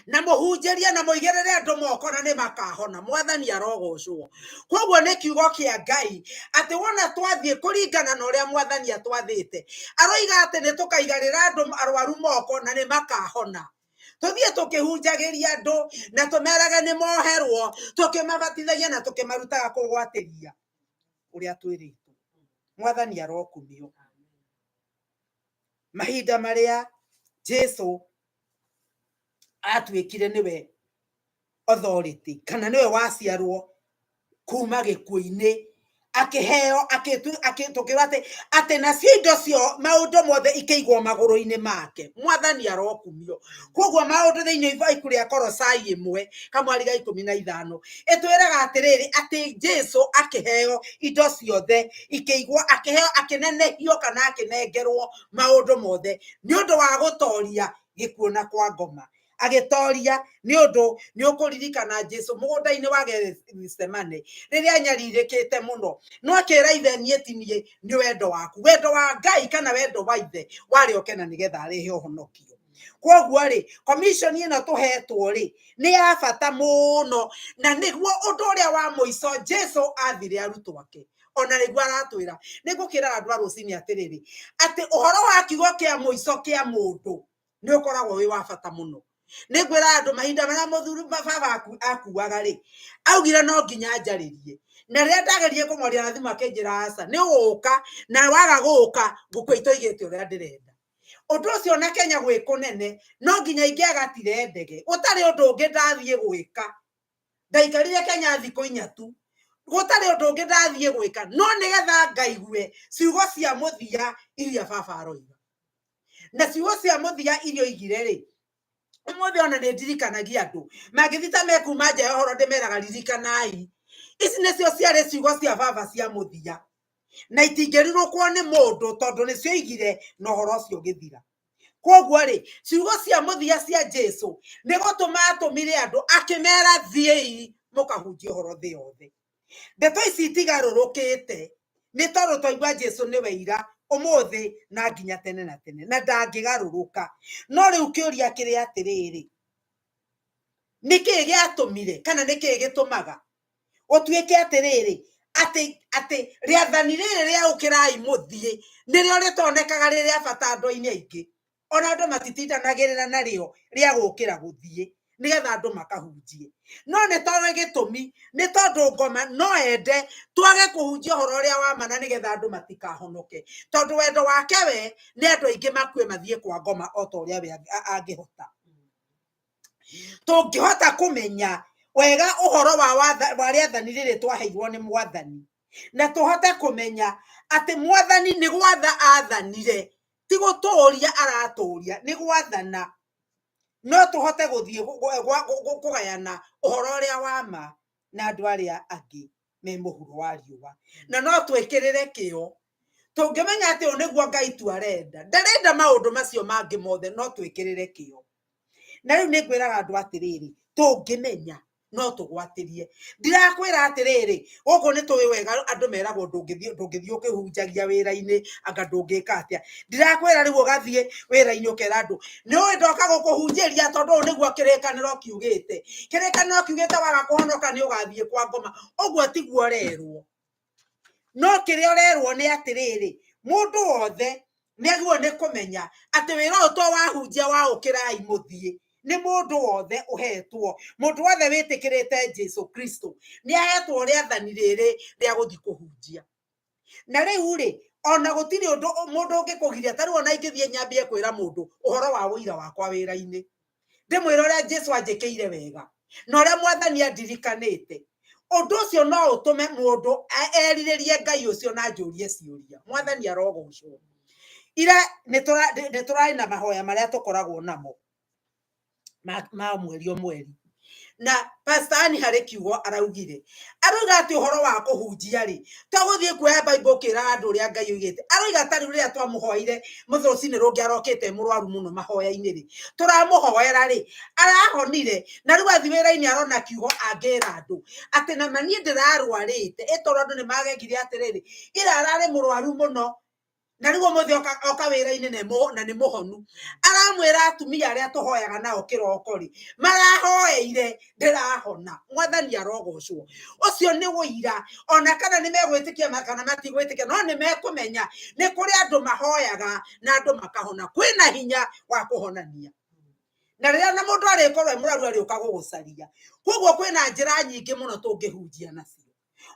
na mũhunjĩrie na mũigĩrĩre andũ moko na nĩ makahona. Mwathani arogocwo. Koguo nĩ kiugo kĩa Ngai atĩ wona twathiĩ kũringana na ũrĩa Mwathani atwathĩte, aroiga atĩ nĩ tũkaigarĩra andũ arwaru moko na nĩ makahona. Tũthiĩ tũkĩhunjagĩria andũ na tũmerage nĩ moherwo, tũkĩmabatithagia na tũkĩmarutaga kũgwatĩria ũrĩa twĩrĩtwo. Mwathani arokumio. Mahinda marĩa Jesu atuĩkire nĩwe authority kana nĩwe waciarwo kuma gĩkuũ-inĩ, akĩheo tũkĩrwo atĩ nacio indo cio maũndũ mothe ikĩigwo magũrũ-inĩ make. Mwathani arokumio. Koguo maũndũ thĩinĩ wa ibuku rĩa Kolosai 1 kamwari ga 15 ĩtwĩraga atĩrĩrĩ, atĩ Jesu akĩheo indo ciothe ikĩigwo, akĩheo, akĩnenehio kana akĩnengerwo maũndũ mothe nĩ ũndũ wa gũtoria gĩkuũ na kwa ngoma. Agĩtoria nĩ ũndũ nĩ ũkũririkana Jesu mũgũnda-inĩ wa Gethsemane rĩrĩa anyarirĩkĩte mũno, no akĩra Ithe, niĩ ti niĩ, nĩ wendo waku. Wendo wa Ngai kana wendo wa Ithe warĩ oke na nĩgetha arehe ũhonokio. Koguo rĩ, commission ĩno tũhetwo rĩ, nĩ ya bata mũno, na nĩguo ũndũ ũrĩa wa mũico Jesu athire arutwo ake. Ona nĩguo aratwĩra. Nĩ ngũkĩra andũ a rũcinĩ atĩrĩrĩ, atĩ ũhoro wa kiugo kĩa mũico kĩa mũndũ nĩ ũkoragwo wĩ wa bata mũno. Nĩ ngwĩra andũ mahinda marĩa mũthuri baba akuaga rĩ, augire no nginya njarĩrie. Na rĩrĩa ndageririe kũmwaria na thimũ akĩnjĩra aca, nĩ ũgũka, na waga gũka ngũkũ itoigĩte ũrĩa ndĩrenda. Ũndũ ũcio na Kenya gwĩ kũnene, no nginya ingĩagatire ndege, gũtarĩ ũndũ ũngĩ ndathiĩ gwĩka. Ndaikarire Kenya thikũ 4 tu, gũtarĩ ũndũ ũngĩ ndathiĩ gwĩka, no nĩgetha ngaigue ciugo cia mũthia iria baba aroiga. Na ciugo cia mũthia iria oigire rĩ, ũmũthĩ ona nĩ ndirikanagia andũ mangĩthiĩ ta mekuma nja ya ũhoro, ndĩmeraga ririkanai, ici nĩcio ciarĩ ciugo cia baba cia mũthia, na itingĩrirũkwo nĩ mũndũ tondũ nĩcio oigire na ũhoro ũcio ũgĩthira. Koguo rĩ, ciugo cia mũthia cia Jesu nĩ gũtũma atũmire andũ akĩmera thiĩi mũkahunjie ũhoro thĩ yothe. Ndeto ici itigarũrũkĩte nĩ tondũ twaigua Jesu nĩwe ira, ũmũthĩ na nginya tene na tene, na ndangĩgarũrũka. No rĩu kĩũria kĩrĩ atĩrĩrĩ, nĩkĩĩ gĩatũmire kana nĩkĩĩ gĩtũmaga gũtuĩke atĩrĩrĩ atĩ rĩathani rĩrĩ rĩa ũkĩrai mũthiĩ nĩrĩo rĩtonekaga rĩ rĩa bata andũ-inĩ aingĩ, ona andũ matitindanagĩrĩra narĩo rĩa gũkĩra gũthiĩ nĩgetha andũ makahunjie. No nĩ tondũ gĩtũmi nĩ tondũ ngoma no ende twage kũhunjia ũhoro ũrĩa wa ma na nĩgetha andũ matikahonoke, tondũ wendo wake we nĩ andũ aingĩ makue mathiĩ kwa ngoma o ta ũrĩa we angĩhota. Tũngĩhota kũmenya wega ũhoro wa rĩathani rĩrĩ twaheirwo nĩ mwathani, na tũhote kũmenya atĩ mwathani nĩ gwatha athanire, ti gũtũria aratũria, nĩ gwathana, no tũhote gũthiĩ kũgayana ũhoro ũrĩa wa ma na andũ arĩa angĩ me mũhuro wa riũa. Na no twĩkĩrĩre kĩo tũngĩmenya atĩ ũyũ nĩguo Ngai tu arenda, ndarenda maũndũ macio mangĩ mothe, no twĩkĩrĩre kĩo. Na rĩu nĩ ngwĩraga andũ atĩrĩrĩ, tũngĩmenya no tũgwatĩrie. Ndirakwĩra atĩrĩrĩ, gũkũ nĩ tũĩ wega andũ meragwo ndũngĩthiĩ ũkĩhunjagia wĩra-inĩ, anga ndũngĩka atĩa. Ndirakwĩra rĩu ũgathiĩ wĩra-inĩ ũkera andũ, nĩ ũĩ ndoka gũkũhunjĩria tondũ ũũ nĩguo kĩrĩkanĩro kiugĩte. Kĩrĩkanĩro kiugĩte waga kũhonoka nĩ ũgathiĩ kwa ngoma. Ũguo tiguo ũrerwo. No kĩrĩa ũrerwo nĩ atĩrĩrĩ, mũndũ wothe nĩ agĩrĩirwo nĩ kũmenya atĩ wĩra ũyũ to wahunjia wa ũkĩrai mũthiĩ, nĩ mũndũ wothe ũhetwo, mũndũ wothe wĩtĩkĩrĩte Jesu Kristo nĩ ahetwo rĩathani rĩrĩ rĩa gũthiĩ kũhunjia. Na rĩu rĩ, ona gũtirĩ ũndũ mũndũ ũngĩkũgiria, ta rĩu ona ingĩthiĩ nyambie kwĩra mũndũ ũhoro wa ũira wakwa wĩra-inĩ, ndĩmwĩre ũrĩa Jesu anjĩkĩire wega na ũrĩa mwathani andirikanĩte, ũndũ ũcio no ũtũme mũndũ erirĩrie Ngai ũcio na anjũrie ciũria. Mwathani arogocwo. Ira nĩ tũrarĩ na mahoya marĩa tũkoragwo namo ma mweri o mweri, na Pastor Ann harĩ kiugo araugire, arauga atĩ ũhoro wa kũhunjia rĩ, to gũthiĩ kuoya Bible ũkĩraga andũ ũrĩa Ngai oigĩte. Arauga ta rĩu rĩrĩa twamũhoeire rũcinĩ rũngĩ arokĩte mũrwaru mũno mahoya-inĩ rĩ, tũramũhoera rĩ, arahonire, na rĩu athiĩ wĩra-inĩ arona kiugo angĩra andũ atĩ na ma niĩ ndĩrarwarĩte, ĩ tondũ andũ nĩ magegire atĩrĩrĩ, ira ararĩ mũrwaru mũno, na rĩu ũmũthĩ oka wĩra-inĩ na nĩ mũhonu. Aramwĩra atumia arĩa tũhoyaga nao kĩroko rĩ, marahoeire ndĩrahona. Mwathani arogocwo. Ũcio nĩ ũira, ona kana nĩ megwĩtĩkia kana matigwĩtĩkia, no nĩ mekũmenya nĩ kũrĩ andũ mahoyaga na andũ makahona. Kwĩna hinya wa kũhonania. Na rĩrĩa na mũndũ arĩkorwo e mũrwaru arĩũka gũgũcaria. Koguo kwĩna njĩra nyingĩ mũno tũngĩhunjia nacio.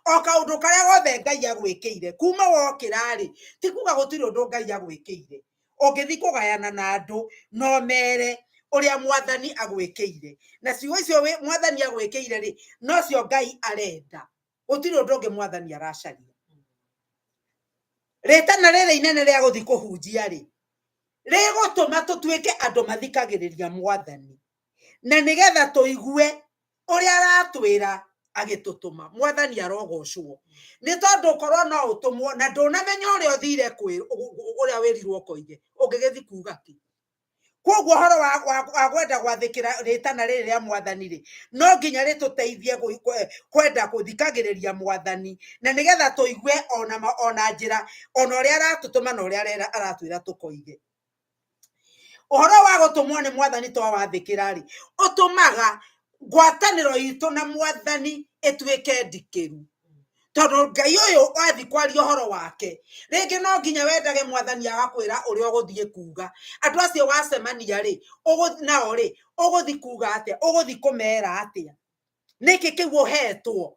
O kaũndũ karĩa gothe Ngai agwĩkĩire kuma wokĩra rĩ, ti kuga gũtirĩ ũndũ Ngai agwĩkĩire. Ũngĩthiĩ kũgayana na andũ no mere ũrĩa mwathani agwĩkĩire, na ciugo icio mwathani agwĩkĩire rĩ, nocio Ngai arenda. Gũtirĩ ũndũ ũngĩ mwathani aracaria. Rĩtana rĩrĩ inene rĩa gũthiĩ kũhunjia rĩ, rĩgũtũma tũtuĩke andũ mathikagĩrĩria mwathani, na nĩgetha tũigue ũrĩa aratwĩra agĩtũtũma. Mwathani arogocwo. Nĩ tondũ korwo no ũtũmwo na ndũnamenya ũrĩa ũthire ũrĩa wĩrirwo ũkoige, ũngĩgĩthiĩ kuga kĩ? Koguo ũhoro wa kwenda gwathĩkĩra rĩtana rĩrĩ rĩa mwathani rĩ, no nginya rĩtũteithie kwenda gũthikagĩrĩria mwathani, na nĩgetha tũigue ona njĩra, ona ũrĩa aratũtũma na ũrĩa aratwĩra tũkoige. Ũhoro wa gũtũmwo nĩ mwathani twawathĩkĩra rĩ, ũtũmaga ngwatanĩro itũ na mwathani ĩtuĩke ndikĩru. Tondũ Ngai ũyũ wathiĩ kwaria ũhoro wake, rĩngĩ no nginya wendage mwathani agakwĩra ũrĩa ũgũthiĩ kuga. Andũ acio wacemania rĩ, nao rĩ, ũgũthiĩ kuga atĩa? Ũgũthiĩ kũmera atĩa? Nĩkĩ kĩu ũhetwo?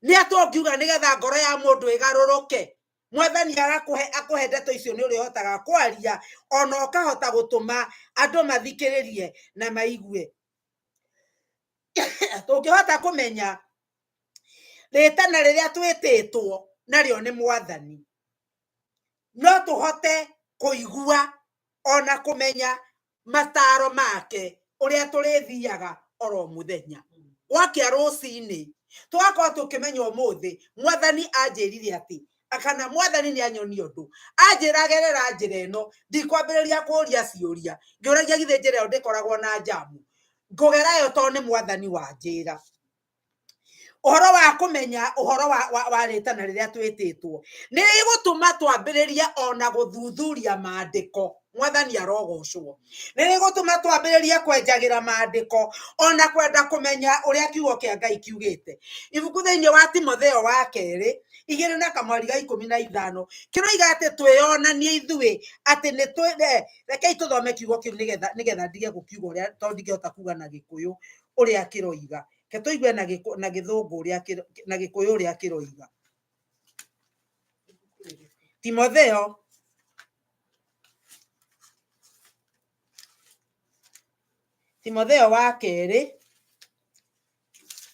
Nĩ atĩa ũngiuga nĩgetha ngoro ya mũndũ ĩgarũrũke? Mwathani akũhe ndeto icio nĩ ũrĩa ũhotaga kwaria, ona ũkahota gũtũma andũ mathikĩrĩrie na maigue. Tũngĩhota kũmenya rĩtana rĩrĩa twĩtĩtwo narĩo nĩ mwathani, no tũhote kũigua ona kũmenya mataro make ũrĩa tũrĩthiaga oro mũthenya. Gwakia rũcinĩ tũgakorwo tũkĩmenya ũmũthĩ mwathani anjĩrire atĩ Kana mwathani nĩ anyonia ũndũ, anjĩra gerera njĩra ĩno, ndikwambĩrĩria kũria ciũria ngĩũragia githĩ njĩra ĩyo ndĩkoragwo na njamu. Ngũgera yo tondũ nĩ mwathani wanjĩra. Ũhoro wa kũmenya ũhoro wa rĩtana rĩrĩa twĩtĩtwo nĩ rĩgũtũma twambĩrĩrie ona gũthuthuria maandĩko. Mwathani arogocwo. Nĩ rĩgũtũma twambĩrĩrie kwenjagĩra maandĩko ona kwenda kũmenya ũrĩa kiugo kĩa Ngai kiugĩte. Ibuku thĩinĩ wa Timotheo wa kerĩ igĩrĩ na kamweri ga 15 kĩroiga atĩ twĩyonanie ithuĩ atĩ nĩ twĩ, rekei tũthome kiugo kĩu nĩgetha ndige gũkiuga ũrĩa, tondũ ndingĩhota kuga na Gĩkũyũ ũrĩa kĩroiga. Reke tũigue na Gĩthũngũ ũrĩa na Gĩkũyũ ũrĩa kĩroiga. Timotheo wa kerĩ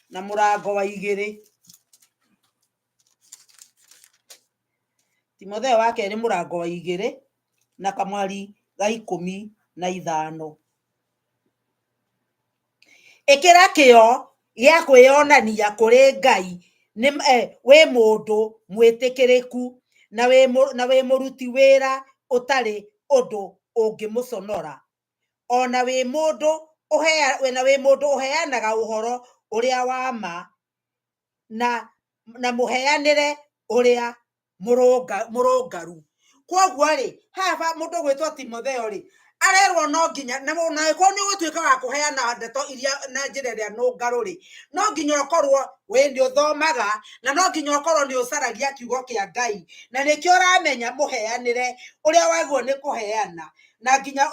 na mũrango wa 2. Timotheo wa kerĩ mũrango wa 2 na kamwari ga 15. Ĩkĩra kĩyo gĩa kwĩyonania kũrĩ Ngai nĩ wĩ mũndũ mwĩtĩkĩrĩku na wĩ mũruti wĩra ũtarĩ ũndũ ũngĩmũconora, ona wĩ mũndũ ũheanaga ũhoro ũrĩa wa ma na mũheanĩre ũrĩa mũrũngaru. Kwoguo rĩ, haha mũndũ ũgwĩtwo Timotheo rĩ, arerwo no nginya, na angĩkorwo nĩ ũgũtuĩka wa kũheana ndeto iria na njĩra ĩrĩa nũngarũ rĩ, no nginya ũkorwo wĩ nĩ ũthomaga, na no nginya ũkorwo nĩ ũcaragia kiugo kĩa Ngai, na nĩkĩo ũramenya mũheanĩre ũrĩa wagĩrĩirwo nĩ kũheana, na nginya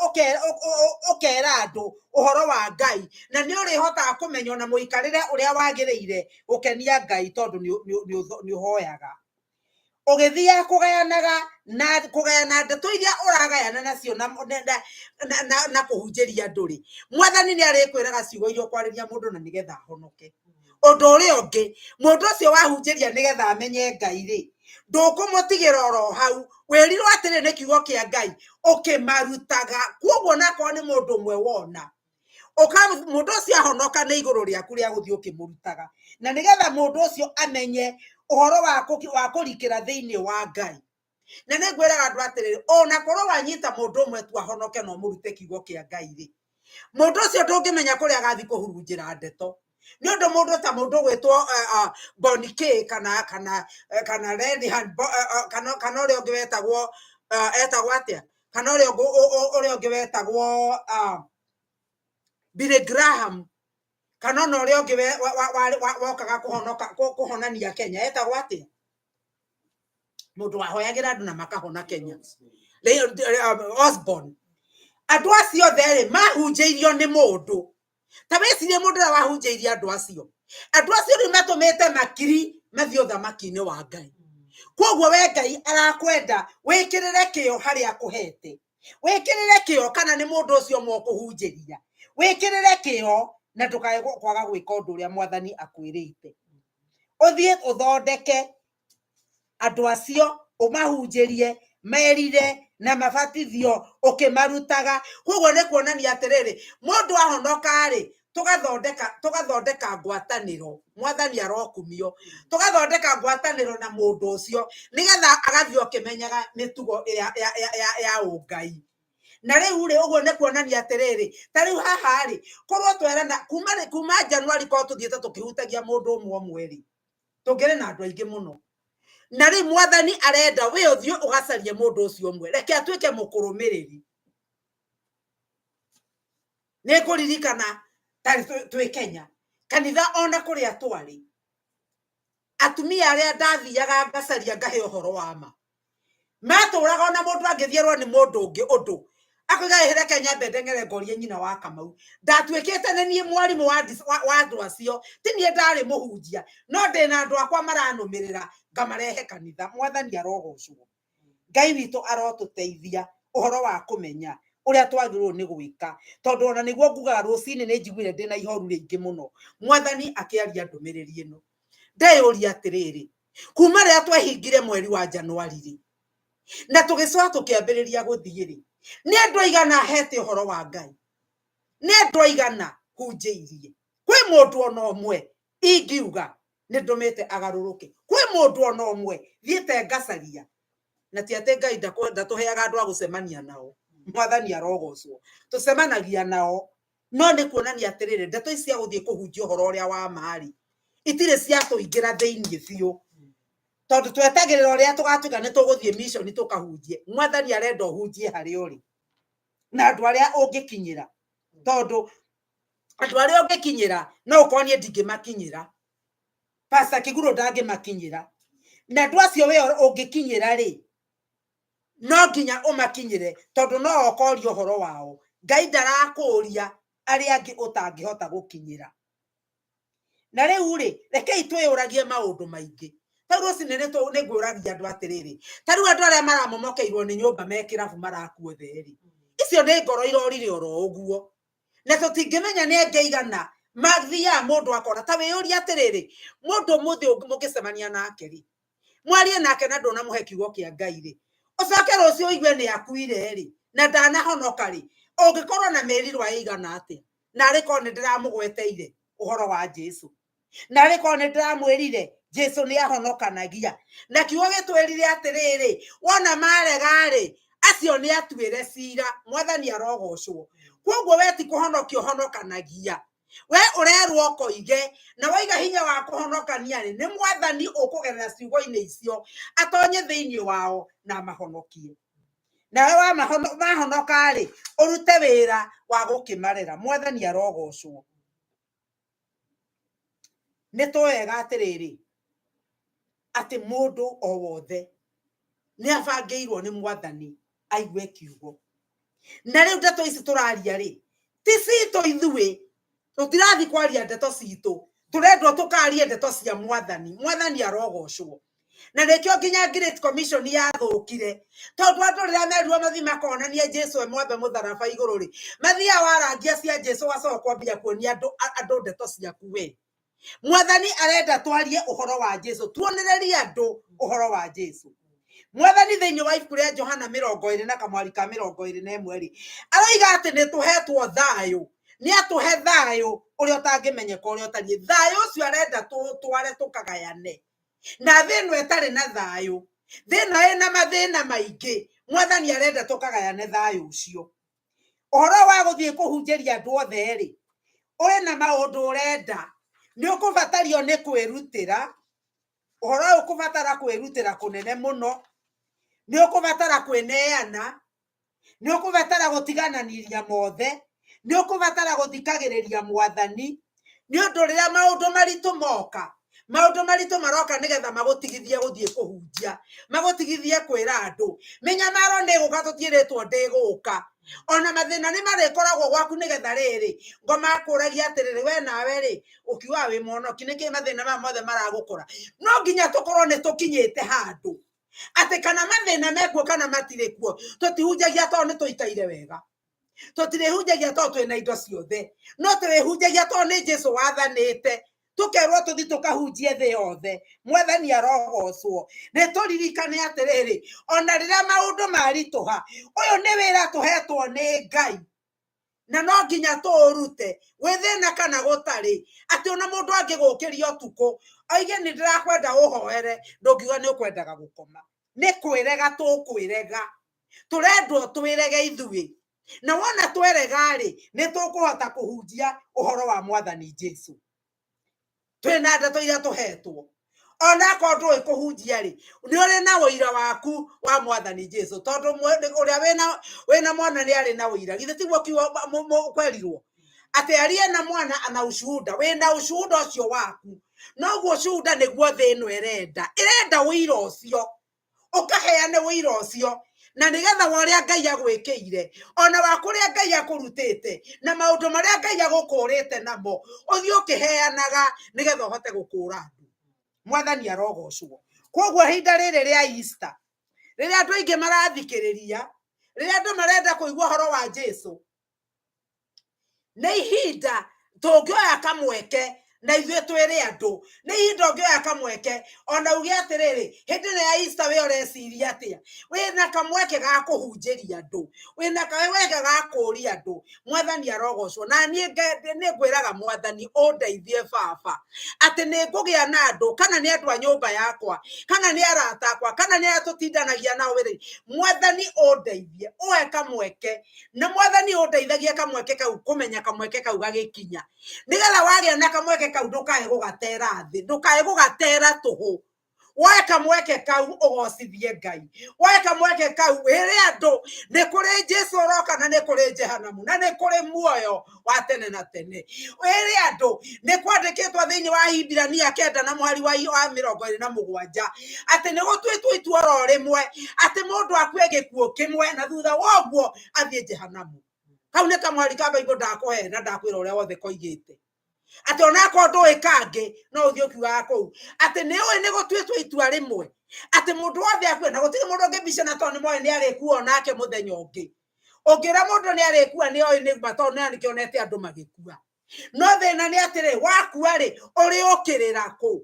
ũkera andũ ũhoro wa Ngai, na nĩ ũrĩhotaga kũmenya ona mũikarĩre ũrĩa wagĩrĩire gũkenia Ngai tondũ nĩ ũhoyaga. Ũgĩthiaga kũgayanaga na kũgayana ndeto iria ũragayana nacio na kũhunjĩria andũ rĩ, mwathani nĩ arĩkwĩraga ciugo iria ũkwarĩria mũndũ na nĩgetha ahonoke. Ũndũ ũrĩa ũngĩ, mũndũ ũcio wahunjĩria nĩgetha amenye Ngai rĩ, ndũkũmũtigĩra oro hau, wĩrirwo atĩrĩ nĩ kiugo kĩa Ngai ũkĩmarutaga. Kwoguo onakorwo nĩ mũndũ ũmwe wona, mũndũ ũcio ahonoka nĩ igũrũ rĩaku rĩa gũthiĩ ũkĩmũrutaga, na nĩgetha mũndũ ũcio amenye ũhoro wa kũrikĩra thĩinĩ wa Ngai. Na nĩ ngwĩraga andũ atĩrĩrĩ, ona korwo wanyita mũndũ ũmwe tu ahonoke na ũmũrute kiugo kĩa Ngai rĩ, mũndũ ũcio ndũngĩmenya kũrĩa agathiĩ kũhurunjĩra ndeto. Nĩ ũndũ mũndũ ta mũndũ ũgwĩtwo Bonnie K kana Renihan, kana ũrĩa ũngĩ wetagwo, etagwo atĩa? Kana ũrĩa ũngĩ wetagwo Billy Graham, kana ona ũrĩa ũngĩ wokaga kũhonania Kenya, etagwo atĩa? Mũndũ wahoyagĩra andũ na makahona Kenya. Osborne. Andũ acio othe rĩ, mahunjĩirio nĩ mũndũ. Ta wĩcirie mũndũ ũrĩa wahunjĩirie andũ acio. Andũ acio rĩu matũmĩte makiri mathiĩ ũthamaki-inĩ wa Ngai. Kwoguo we Ngai arakwenda wĩkĩrĩre kĩyo harĩa akũhete. Wĩkĩrĩre kĩyo kana nĩ mũndũ ũcio ũmwe ũkũhunjĩria. Wĩkĩrĩre kĩyo na ndũkae kwaga gwĩka ũndũ ũrĩa mwathani akwĩrĩte. Ũthiĩ ũthondeke andũ acio, ũmahunjĩrie, merire na mabatithio ũkĩmarutaga. Kwoguo nĩ kuonania atĩrĩrĩ, mũndũ ahonoka rĩ, tũgathondeka ngwatanĩro. Mwathani arokumio. Tũgathondeka ngwatanĩro na mũndũ ũcio nĩgetha agathiĩ ũkĩmenyaga mĩtugo ya ũngai. Na rĩu rĩ, ũguo nĩ kuonania atĩrĩrĩ, ta rĩu haha rĩ, korwo twerana kuma Januari korwo tũthiĩte tũkĩhutagia mũndũ ũmwe ũmwe rĩ, tũngĩrĩ na andũ aingĩ mũno. Na rĩu mwathani arenda we ũthiĩ ũgacarie mũndũ ũcio ũmwe, reke atuĩke mũkũrũmĩrĩri. Nĩ ngũririkana ta twĩ Kenya, kanitha ona kũrĩa twarĩ, atumia arĩa ndathiaga ngacaria ngahe ũhoro wa ma, matũraga ona mũndũ angĩthiĩrwo nĩ mũndũ ũngĩ ũndũ akoiga ĩhĩre Kenya mbende ng'ere ngorie nyina wa Kamau. Ndatuĩkĩte nĩ niĩ mwarimũ wa andũ acio, ti niĩ ndarĩ mũhunjia, no ndĩna andũ akwa maranũmĩrĩra ngamarehe kanitha. Mwathani arogocwo. Ngai witũ arotũteithia ũhoro wa kũmenya ũrĩa twagĩrĩirwo nĩ gwĩka, tondũ ona nĩguo ngugaga rũcinĩ nĩ njiguire ndĩna ihoru rĩingĩ mũno mwathani akĩaria ndũmĩrĩri ĩno. Ndeyũria atĩrĩrĩ, kuma rĩrĩa twehingire mweri wa Januari rĩ, na tũgĩcoka tũkĩambĩrĩria gũthiĩ rĩ, nĩ andũ aigana hete ũhoro wa Ngai? Nĩ andũ aigana hunjĩirie? Kwĩ mũndũ ona ũmwe ingiuga Nĩ ndũmĩte agarũrũke. Kwĩ mũndũ ona ũmwe thiĩte ngacaria, na ti atĩ Ngai ndatũheaga andũ a gũcemania nao, Mwathani arogocwo, tũcemanagia nao, no nĩ kuonania atĩrĩrĩ, ndeto ici cia gũthiĩ kũhunjia ũhoro ũrĩa wa ma-rĩ, itirĩ ciatũingĩra thĩinĩ biũ, tondũ twetagĩrĩra ũrĩa tũgatuĩka nĩ tũgũthiĩ mission tũkahunjie. Mwathani arenda ũhunjie harĩa ũrĩ na andũ arĩa ũngĩkinyĩra, tondũ andũ arĩa ũngĩkinyĩra no ũkorwo niĩ ndingĩmakinyĩra, Pastor Kĩgurũ ndangĩmakinyĩra, na andũ acio we ũngĩkinyĩra rĩ, no nginya ũmakinyĩre, tondũ no ũkoria ũhoro wao. Ngai ndarakũria arĩa angĩ ũtangĩhota gũkinyĩra. Na rĩu rĩ, rekei twĩyũragie maũndũ maingĩ. Ta rĩu rũcinĩ nĩ ngũragia andũ atĩrĩrĩ, ta rĩu andũ arĩa maramomokeirwo nĩ nyũmba me kĩrabu marakua othe rĩ, icio nĩ ngoro irorire oro ũguo. Na tũtingĩmenya nĩ angĩ aigana mathiaga mũndũ akona. Ta wĩyũrie atĩrĩrĩ, mũndũ ũmũthĩ mũngĩcemania nake rĩ, mwarie nake na ndũnamũhe kiugo kĩa Ngai rĩ, ũcoke rũciũ ũigue nĩ akuire rĩ, na ndanahonoka rĩ, ũngĩkorwo na mĩrirwa ĩigana atĩa? Na arĩ korwo nĩ ndĩramũgweteire ũhoro wa Jesu, na arĩ korwo nĩ ndĩramwĩrire Jesu nĩ ahonokanagia, na kiugo gĩtwĩrire atĩrĩrĩ, wona marega rĩ, acio nĩ atuĩre cira. Mwathani arogocwo. Koguo we ti kũhonokia ũhonokanagia, we ũrerwo ũkoige, na waiga hinya wa kũhonokania rĩ, nĩ Mwathani ũkũgerera ciugo-inĩ icio atonye thĩinĩ wao na amahonokie. Nawe mahonoka rĩ, ũrute wĩra wa gũkĩmarera. Mwathani arogocwo. Nĩ tũwega atĩrĩrĩ, atĩ mũndũ o wothe nĩ abangĩirwo nĩ Mwathani aigue kiugo. Na rĩu ndeto ici tũraria rĩ, ti citũ ithuĩ, tũtirathi kwaria ndeto citũ, tũrendwo tũkarie ndeto cia Mwathani. Mwathani arogocwo. Na nĩkĩo nginya Great Commission yathũkire, tondũ andũ rĩrĩa merirwo mathiĩ makonanie Jesu e mwambe mũtharaba igũrũ rĩ, mathiaga warangia cia Jesu, wacoka kwambia kuonia andũ ndeto ciaku we. Mwathani arenda twarie ũhoro wa Jesu, tuonererie andũ ũhoro wa Jesu. Mwathani thĩinĩ wa ibuku rĩa Johana 20 na kamwari ka 21 rĩ, aroiga atĩ nĩ tũhetwo thayũ, nĩ atũhe thayũ ũrĩa ũtangĩmenyeka ũrĩa ũtariĩ. Thayũ ũcio arenda tũtware tũkagayane na thĩ ĩno ĩtarĩ na thayũ, thĩ ĩno ĩna mathĩna maingĩ. Mwathani arenda tũkagayane thayũ ũcio. Ũhoro wa gũthiĩ kũhunjĩria andũ othe rĩ, ũrĩ na maũndũ ũrenda, nĩ ũkũbatario nĩ kwĩrutĩra. Ũhoro ũyũ ũkũbatara kwĩrutĩra kũnene mũno, nĩ ũkũbatara kwĩneana, nĩ ũkũbatara gũtigananĩria mothe, nĩ ũkũbatara gũthikagĩrĩria Mwathani, nĩ ũndũ rĩrĩa maũndũ maritũ moka, maũndũ maritũ maroka nĩgetha magũtigithie gũthiĩ kũhunjia, magũtigithie kwĩra andũ. Mĩnyamaro nĩ ĩgũka, tũtiĩrĩtwo ndĩgũka. Ona mathĩna nĩ marĩkoragwo gwaku, nĩgetha rĩrĩ ngoma akũragia atĩrĩrĩ, we nawe rĩ, ũkiuga wĩ mũhonoki, nĩkĩ mathĩna maya mothe maragũkora? No nginya tũkorwo nĩ tũkinyĩte handũ atĩ kana mathĩna mekuo kana matirĩ kuo, tũtihunjagia tondũ nĩ tũikaire wega, tũtirĩhunjagia tondũ twĩna indo ciothe, no tũrĩhunjagia tondũ nĩ Jesu wathanĩte, tũkerwo tũthi tũkahunjie thĩ yothe. Mwathani arogocwo. Nĩ tũririkane atĩrĩrĩ, ona rĩrĩa maũndũ maritũha, ũyũ nĩ wĩra tũhetwo nĩ Ngai, na no nginya tũũrute gwĩ thĩna kana gũtarĩ. Atĩ ona mũndũ angĩgũkĩria ũtukũ oige nĩ ndĩrakwenda ũhoere, ndũngiuga nĩ ũkwendaga gũkoma. Nĩ kwĩrega tũkwĩrega, tũrendwo twĩrege ithuĩ, na wona twerega rĩ, nĩ tũkũhota kũhunjia ũhoro wa Mwathani Jesu. Twĩna ndeto iria tũhetwo, ona akorwo ndũĩ kũhunjia rĩ, nĩ ũrĩ na ũira waku wa Mwathani Jesu, tondũ ũrĩa wĩna mwana nĩ arĩ na ũira. Githĩ tiguo kiugo kwerirwo atĩ aliye na mwana ana ushuhuda? Wĩna ushuhuda ũcio waku, noguo ushuhuda nĩguo thĩ ĩno ĩrenda, ĩrenda ũira ũcio, ũkaheane ũira ũcio, na nĩgetha wa ũrĩa Ngai agwĩkĩire, ona wa kũrĩa Ngai akũrutĩte, na maũndũ marĩa Ngai agũkũrĩte namo, ũthiĩ ũkĩheanaga nĩgetha ũhote gũkũra andũ. Mwathani arogocwo. Koguo ihinda rĩrĩ rĩa Easter, rĩrĩa andũ aingĩ marathikĩrĩria, rĩrĩa andũ marenda kũigua ũhoro wa Jesu, nĩ ihinda tũngĩoya kamweke Na ithuĩ twĩre andũ nĩ ihinda ũngĩoya kamweke ona uge atĩrĩrĩ, hĩndĩ ĩno ya Easter we ũreciria atĩa? Wĩna kamweke ga kũhunjĩria andũ, wĩna kamweke ga kũũria andũ. Mwathani arogocwo. Na niĩ nĩ ngwĩraga Mwathani ũndeithie baba, atĩ nĩ ngũgĩa na andũ, kana nĩ andũ a nyũmba yakwa, kana nĩ arata akwa, kana nĩ arĩa tũtindanagia nao rĩ, Mwathani ũndeithie, ũhe kamweke. Na Mwathani ũndeithagia kamweke kau, kũmenya kamweke kau gagĩkinya, nĩgetha wagĩa na kamweke kau ndũkae gũgatera thĩ, ndũkae gũgatera tũhũ. Woe kamweke kau ũgocithie Ngai, woe kamweke kau wĩre andũ nĩ kũrĩ Jesu ũroka, na nĩ kũrĩ Jehanamu, na nĩ kũrĩ muoyo wa tene na tene. Wĩre andũ nĩ kwandĩkĩtwo thĩinĩ wa Hibirania 9 na mũhari wa 27 atĩ nĩ gũtuĩtwo itua oro rĩmwe atĩ mũndũ akue gĩkuũ kĩmwe na thutha wa ũguo athiĩ Jehanamu. Kau nĩ kamwari ka Bible ndakũhe na ndakwĩra ũrĩa wothe koigĩte, atĩ onakorwo ndũĩ kangĩ no ũthiĩ ũkiugaga kũu atĩ nĩ ũĩ nĩ gũtuĩtwo itua rĩmwe atĩ mũndũ wothe akue, na gũtirĩ mũndũ ũngĩbicana tondũ nĩ moĩ nĩ arĩkua onake mũthenya ũngĩ. Ũngĩra mũndũ nĩ arĩkua nĩ oĩ nĩ ma, tondũ nĩ akĩonete andũ magĩkua. No thĩna nĩ atĩrĩ, wakua rĩ, ũrĩũkĩrĩra kũ?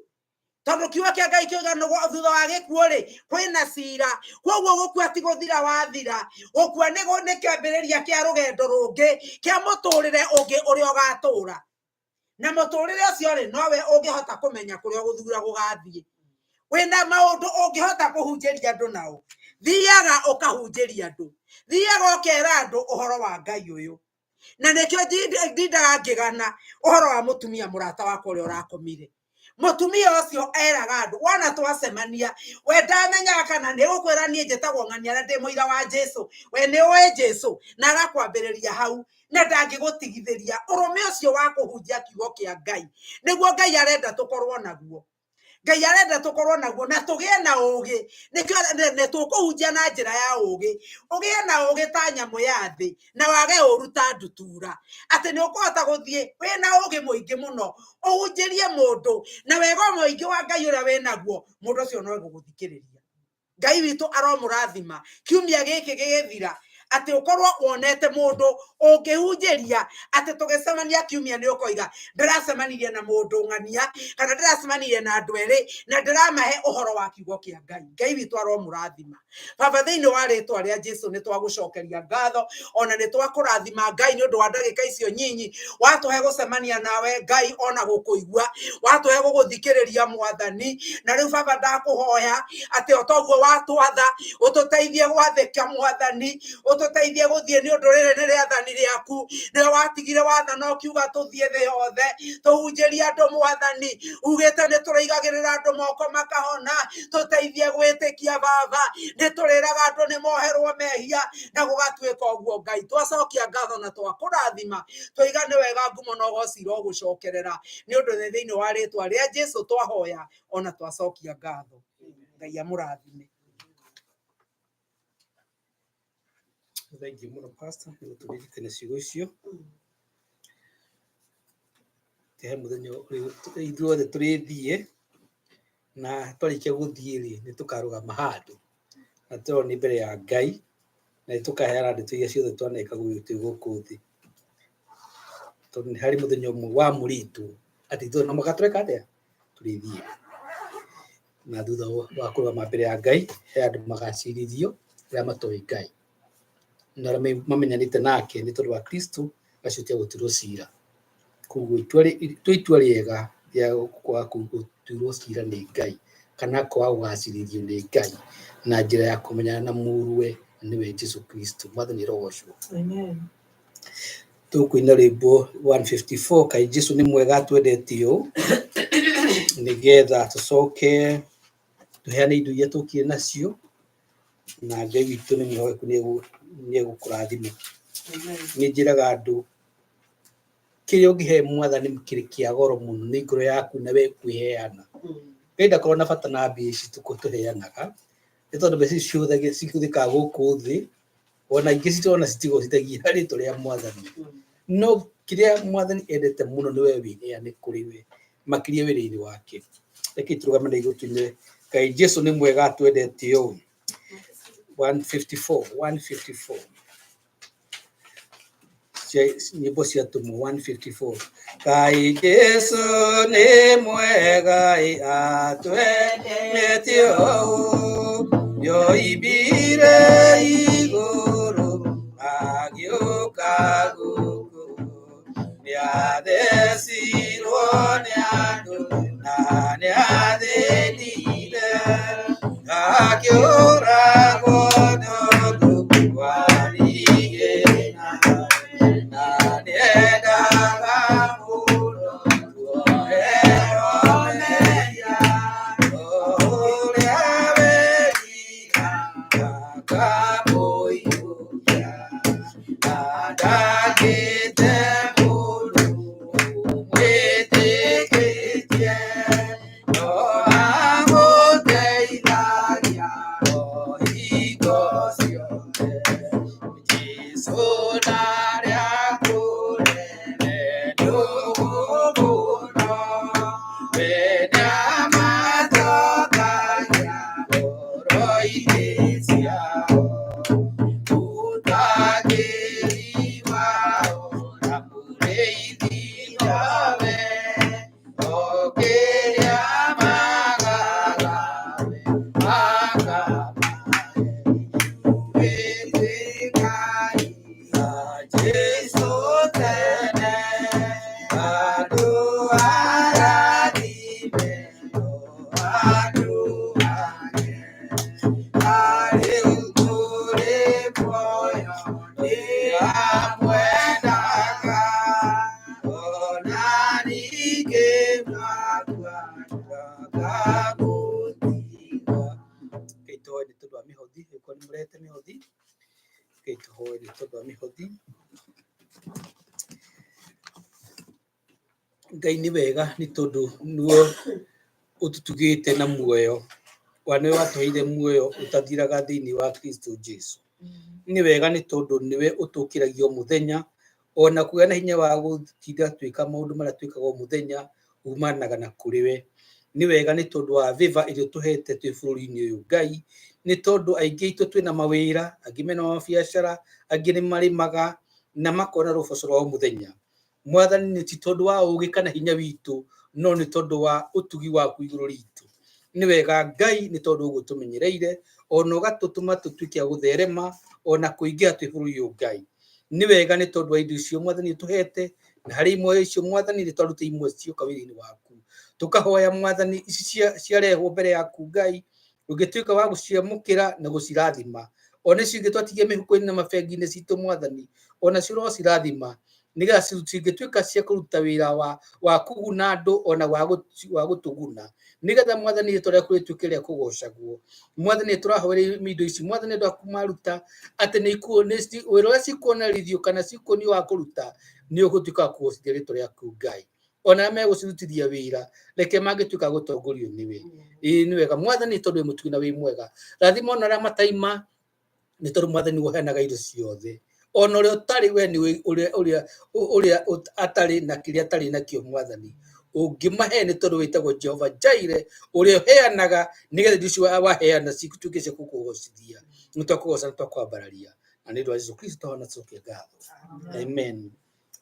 Tondũ kiugo kĩa Ngai kĩoiga nĩguo thutha wa gĩkuũ rĩ kwĩna cira. Koguo gũkua ti gũthira wathira, gũkua nĩ kĩambĩrĩria kĩa rũgendo rũngĩ, kĩa mũtũrĩre ũngĩ ũrĩa ũgatũra. Na mũtũrĩre ũcio rĩ, nowe ũngĩhota kũmenya kũrĩa ũgũthura gũgathiĩ. Wĩna maũndũ ũngĩhota kũhunjĩria andũ nao, thiaga ũkahunjĩria andũ, thiaga ũkera andũ ũhoro wa Ngai ũyũ. Na nĩkĩo ndindaga ngĩgana ũhoro wa mũtumia mũrata wakwa ũrĩa ũrakomire. Mũtumia ũcio eraga andũ, wona twacemania, we ndamenyaga kana nĩ gũkwĩra niĩ njĩtagwo ng'ania na ndĩ mũira wa Jesu, we nĩ ũĩ Jesu, na agakwambĩrĩria hau, na ndangĩgũtigithĩria. Ũrũme ũcio wa kũhunjia kiugo kĩa Ngai nĩguo Ngai arenda tũkorwo naguo. Ngai arenda tũkorwo naguo na tũgĩe na ũgĩ. Nĩkĩo nĩ tũkũhunjia na njĩra ya ũgĩ. Ũgĩe na ũgĩ ta nyamũ ya thĩ na wage ũru ta ndutura, atĩ nĩ ũkũhota gũthiĩ wĩna ũgĩ mũingĩ mũno ũhunjĩrie mũndũ na wega mũingĩ wa Ngai ũrĩa wĩnaguo, mũndũ ũcio no egũgũthikĩrĩria. Ngai witũ aromũrathima kiumia gĩkĩ gĩgĩthira, atĩ ũkorwo wonete mũndũ ũngĩhunjĩria, atĩ tũgĩcemania kiumia nĩ ũkoiga ndĩracemanirie na mũndũ ng'ania, kana ndĩracemanirie na andũ erĩ na ndĩramahe ũhoro wa kiugo kĩa Ngai. Ngai witũ aromũrathima. Baba, thĩinĩ wa rĩtwa rĩa Jesu nĩ twagũcokeria ngatho, ona nĩ twakũrathima Ngai nĩ ũndũ wa ndagĩka icio nyinyi watũhe gũcemania nawe Ngai, ona gũkũigua watũhe gũgũthikĩrĩria Mwathani. Na rĩu Baba ndakũhoya atĩ o toguo watwatha ũtũteithie gwathĩka Mwathani, ũtũteithie gũthiĩ, nĩ ũndũ rĩrĩ nĩ rĩathani rĩaku, nĩwe watigire wathana ũkiuga tũthiĩ thĩ yothe tũhunjĩrie andũ Mwathani. Ugĩte nĩ tũrĩigagĩrĩra andũ moko makahona, tũteithie gwĩtĩkia Baba, nĩ tũrĩraga andũ nĩ moherwo mehia na gũgatuĩka ũguo. Ngai, twacokia ngatho na twakũrathima, twaiga nĩ wega, ngumo na ũgoci irogũcokerera, nĩ ũndũ nĩ thĩinĩ wa rĩtwa rĩa Jesu twahoya ona twacokia ngatho. Ngai amũrathime. Thengiũ mũno pastor nĩ gũtũririkania ciugo icio. He mũthenya ithuothe tũrĩthiĩ, na twarĩkia gũthiĩ rĩ, nĩ tũkarũgama handũ na tũrorwo nĩ mbere ya Ngai, na nĩ tũkaheana ndeto iria ciothe twaneka twĩ gũkũ thĩ, tondũ nĩ harĩ mũthenya ũmwe wamũrĩtwo atĩ ithuothe no mũhaka tũreka atĩa, tũrĩthiĩ. Na thutha wa kũrũgama mbere ya Ngai, he andũ magacirithio arĩa matoĩ Ngai na arĩa mamenyanĩte nake nĩ tondũ wa Kristo, acio ti a gũtuĩrwo cira. Koguo itua itua rĩega rĩa kwaga gũtuĩrwo cira nĩ Ngai kana kwaga gũgacirithio nĩ Ngai na njĩra ya kũmenyana na mũrũwe nĩwe Jesu Kristo. Mwathani arogocwo. Amen. Tũkũina rwĩmbo 154, kaĩ Jesu nĩ mwega atwendete ũũ, nĩgetha tũcoke tũheane indo iria tũkire nacio, na Ngai witũ nĩ mwĩhokeku, nĩ egũkũrathima. Amen. Nĩ njĩraga andũ kĩrĩa ũngĩhe Mwathani kĩrĩ kĩa goro mũno nĩ ngoro yaku na we kwĩheana. Ngai ndakoragwo na bata na mbia ici tũheanaga, nĩ tondũ mbeca ici cihũthĩkaga gũkũ thĩ, ona ingĩ citũ ona citigocithagia rĩtwa rĩa Mwathani. No kĩrĩa Mwathani endete mũno nĩ we wĩheane kũrĩ we, makĩria wĩra-inĩ wake. Reke tũrũgame na igũrũ tuine Ngai Jesu nĩ mwega atwendete ũũ. 154, 154. Cia nyĩmbo cia tũmwo 154. Ngai Jesu nĩ mwega ĩ atwendete ũũ, nĩoimbire igũrũ agĩũka gũkũ, nĩathecirwo nĩ andũ na nĩathĩnire, akĩũragwo tondũ wa rigĩna, na nĩendaga mũno tuoherwo mehia, o ũrĩa werira akamũiyũkia, na ndangĩte mũndũ ũmwĩtĩkĩtie, no amũteithagia o hingo ciothe. Jesũ ndarĩ kũnene nĩũgũmũno, we nĩamacokagia ngoro-inĩ ciao. Mũtangĩri wao na mũrĩithi nowe, o kĩrĩa magaga we akamahe. Wĩtĩkai na Jesũ tene, andũ arathime, o andũ ake. Arĩu kũrĩ muoyo nĩamwendaga, ona ningĩ mwakua ndakamũtiga. Ngai tũhoe nĩ tondũ wa mĩhothi, angĩkorwo nĩ mũrehete mĩhothi, Ngai tũhoe nĩ tondũ wa mĩhothi. Ngai nĩ wega nĩ tondũ nĩwe ũtũtugĩte na muoyo, wa nĩwe watũheire muoyo ũtathiraga thĩinĩ wa Kristo Jesu. Nĩ wega nĩ tondũ nĩwe ũtũkĩragia o mũthenya, ona kũgĩa na hinya wa gũtinda twĩka maũndũ marĩa twĩkaga o mũthenya umanaga na kũrĩ we. Nĩ wega nĩ tondũ wa favor ĩrĩa ũtũhete twĩ bũrũri-inĩ ũyũ Ngai, nĩ tondũ aingĩ aitũ twĩna mawĩra, angĩ mena mabiacara, angĩ nĩ marĩmaga na makona rũboco rwa o mũthenya. Mwathani nĩ ti tondũ wa ũgĩ kana hinya witũ, no nĩ tondũ wa ũtugi waku igũrũ ritũ. Nĩ wega Ngai nĩ tondũ ũguo tũmenyereire, ona ũgatũtũma tũtuĩke a gũtherema, ona kũingĩha twĩ bũrũri ũyũ Ngai. Nĩ wega nĩ tondũ wa indo icio Mwathani ũtũhete, na harĩ imwe icio Mwathani nĩ twarute imwe cioka wĩra-inĩ waku. Tũkahoya Mwathani ici ciarehwo mbere yaku Ngai, ũngĩtuĩka wa gũciamũkĩra na gũcirathima. Ona icio ingĩ twatigia mĩhuko-inĩ na mabengi-inĩ citũ Mwathani, ona cio ũrocirathima, nĩgetha cingĩtuĩka cia kũruta wĩra wa kũguna andũ ona wa gũtũguna, nĩgetha Mwathani rĩtwa rĩaku rĩtuĩke rĩa kũgocagwo. Mwathani nĩ tũrahoera indo ici Mwathani andũ aku maruta atĩ wĩra ũrĩa cikuonerithio kana cikuonio wa kũruta nĩ ũgũtuĩka wa kũgocithia rĩtwa rĩaku Ngai. Ona arĩa megũcirutithia wĩra reke mangĩtuĩka a gũtongorio nĩwe. Ĩĩ nĩ wega Mwathani tondũ wĩ mũtugi na wĩ mwega. Rathima ona arĩa mataima nĩ tondũ Mwathani nĩwe ũheanaga indo ciothe. Ona ũrĩa ũtarĩ we nĩwe ũrĩa atarĩ na kĩrĩa atarĩ nakĩo Mwathani. Ũngĩmahe nĩ tondũ wĩtagwo Jehova Jireh ũrĩa ũheanaga nĩgetha indo icio waheana cituĩke cia gũkũgocithia. Nĩ twakũgoca na twakwambararia. Na nĩ ũndũ wa Jesu Kristo twahoya na tũcokie ngatho. Amen.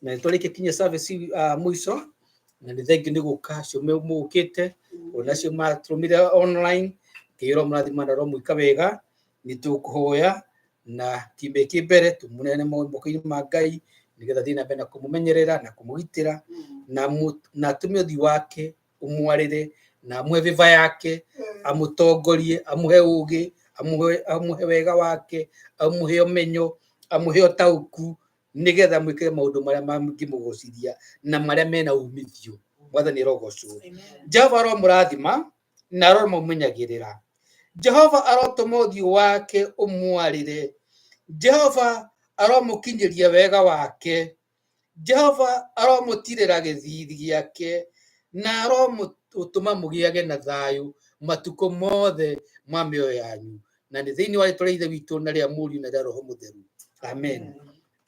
Na nĩ twarĩkia kinya service mũico, na nĩ thengiũ nĩ gũka acio mũgũkĩte, ona acio matũrũmire online, Ngai aromũrathima na aromwĩka wega. Nĩ tũkũhoya na kĩmbe kĩ mbere tũmũneane moko-inĩ ma Ngai nĩgetha thiĩ na mbere na kũmũmenyerera na kũmũgitĩra na atũme ũthiũ wake ũmwarĩre na amũhe favor yake, amũtongorie, amũhe ũgĩ, amũhe wega wake, amũhe ũmenyo, amũhe ũtaũku, nĩgetha mwĩkĩre maũndũ marĩa mangĩmũgocithia na marĩa mena umithio. Mwathani arogocwo. Jehova aromũrathima na aromũmenyagĩrĩra. Jehova arotũma ũthiũ wake ũmwarĩre. Jehova aromũkinyĩria wega wake. Jehova aromũtirĩra gĩthiithi gĩake na aromũtũma mũgĩage na thayũ matukũ mothe ma mĩoyo yanyu. Na nĩ thĩinĩ wa rĩtwa rĩa Ithe witũ na rĩa Mũriũ na rĩa Roho Mũtheru. Amen.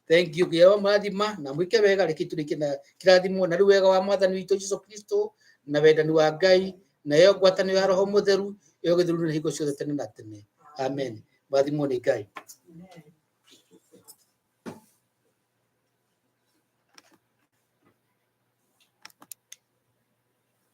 Thank you. Ngai aromũrathima na mwĩke wega, reke tũrĩkie na kĩrathimo na rĩu wega wa Mwathani witũ Jesu Kristo na wendani wa Ngai nayo ngwatanĩro ya Roho Mũtheru ĩyo gĩthurano hingo ciothe tene na tene. Amen. Mwathimwo nĩ Ngai. Amen.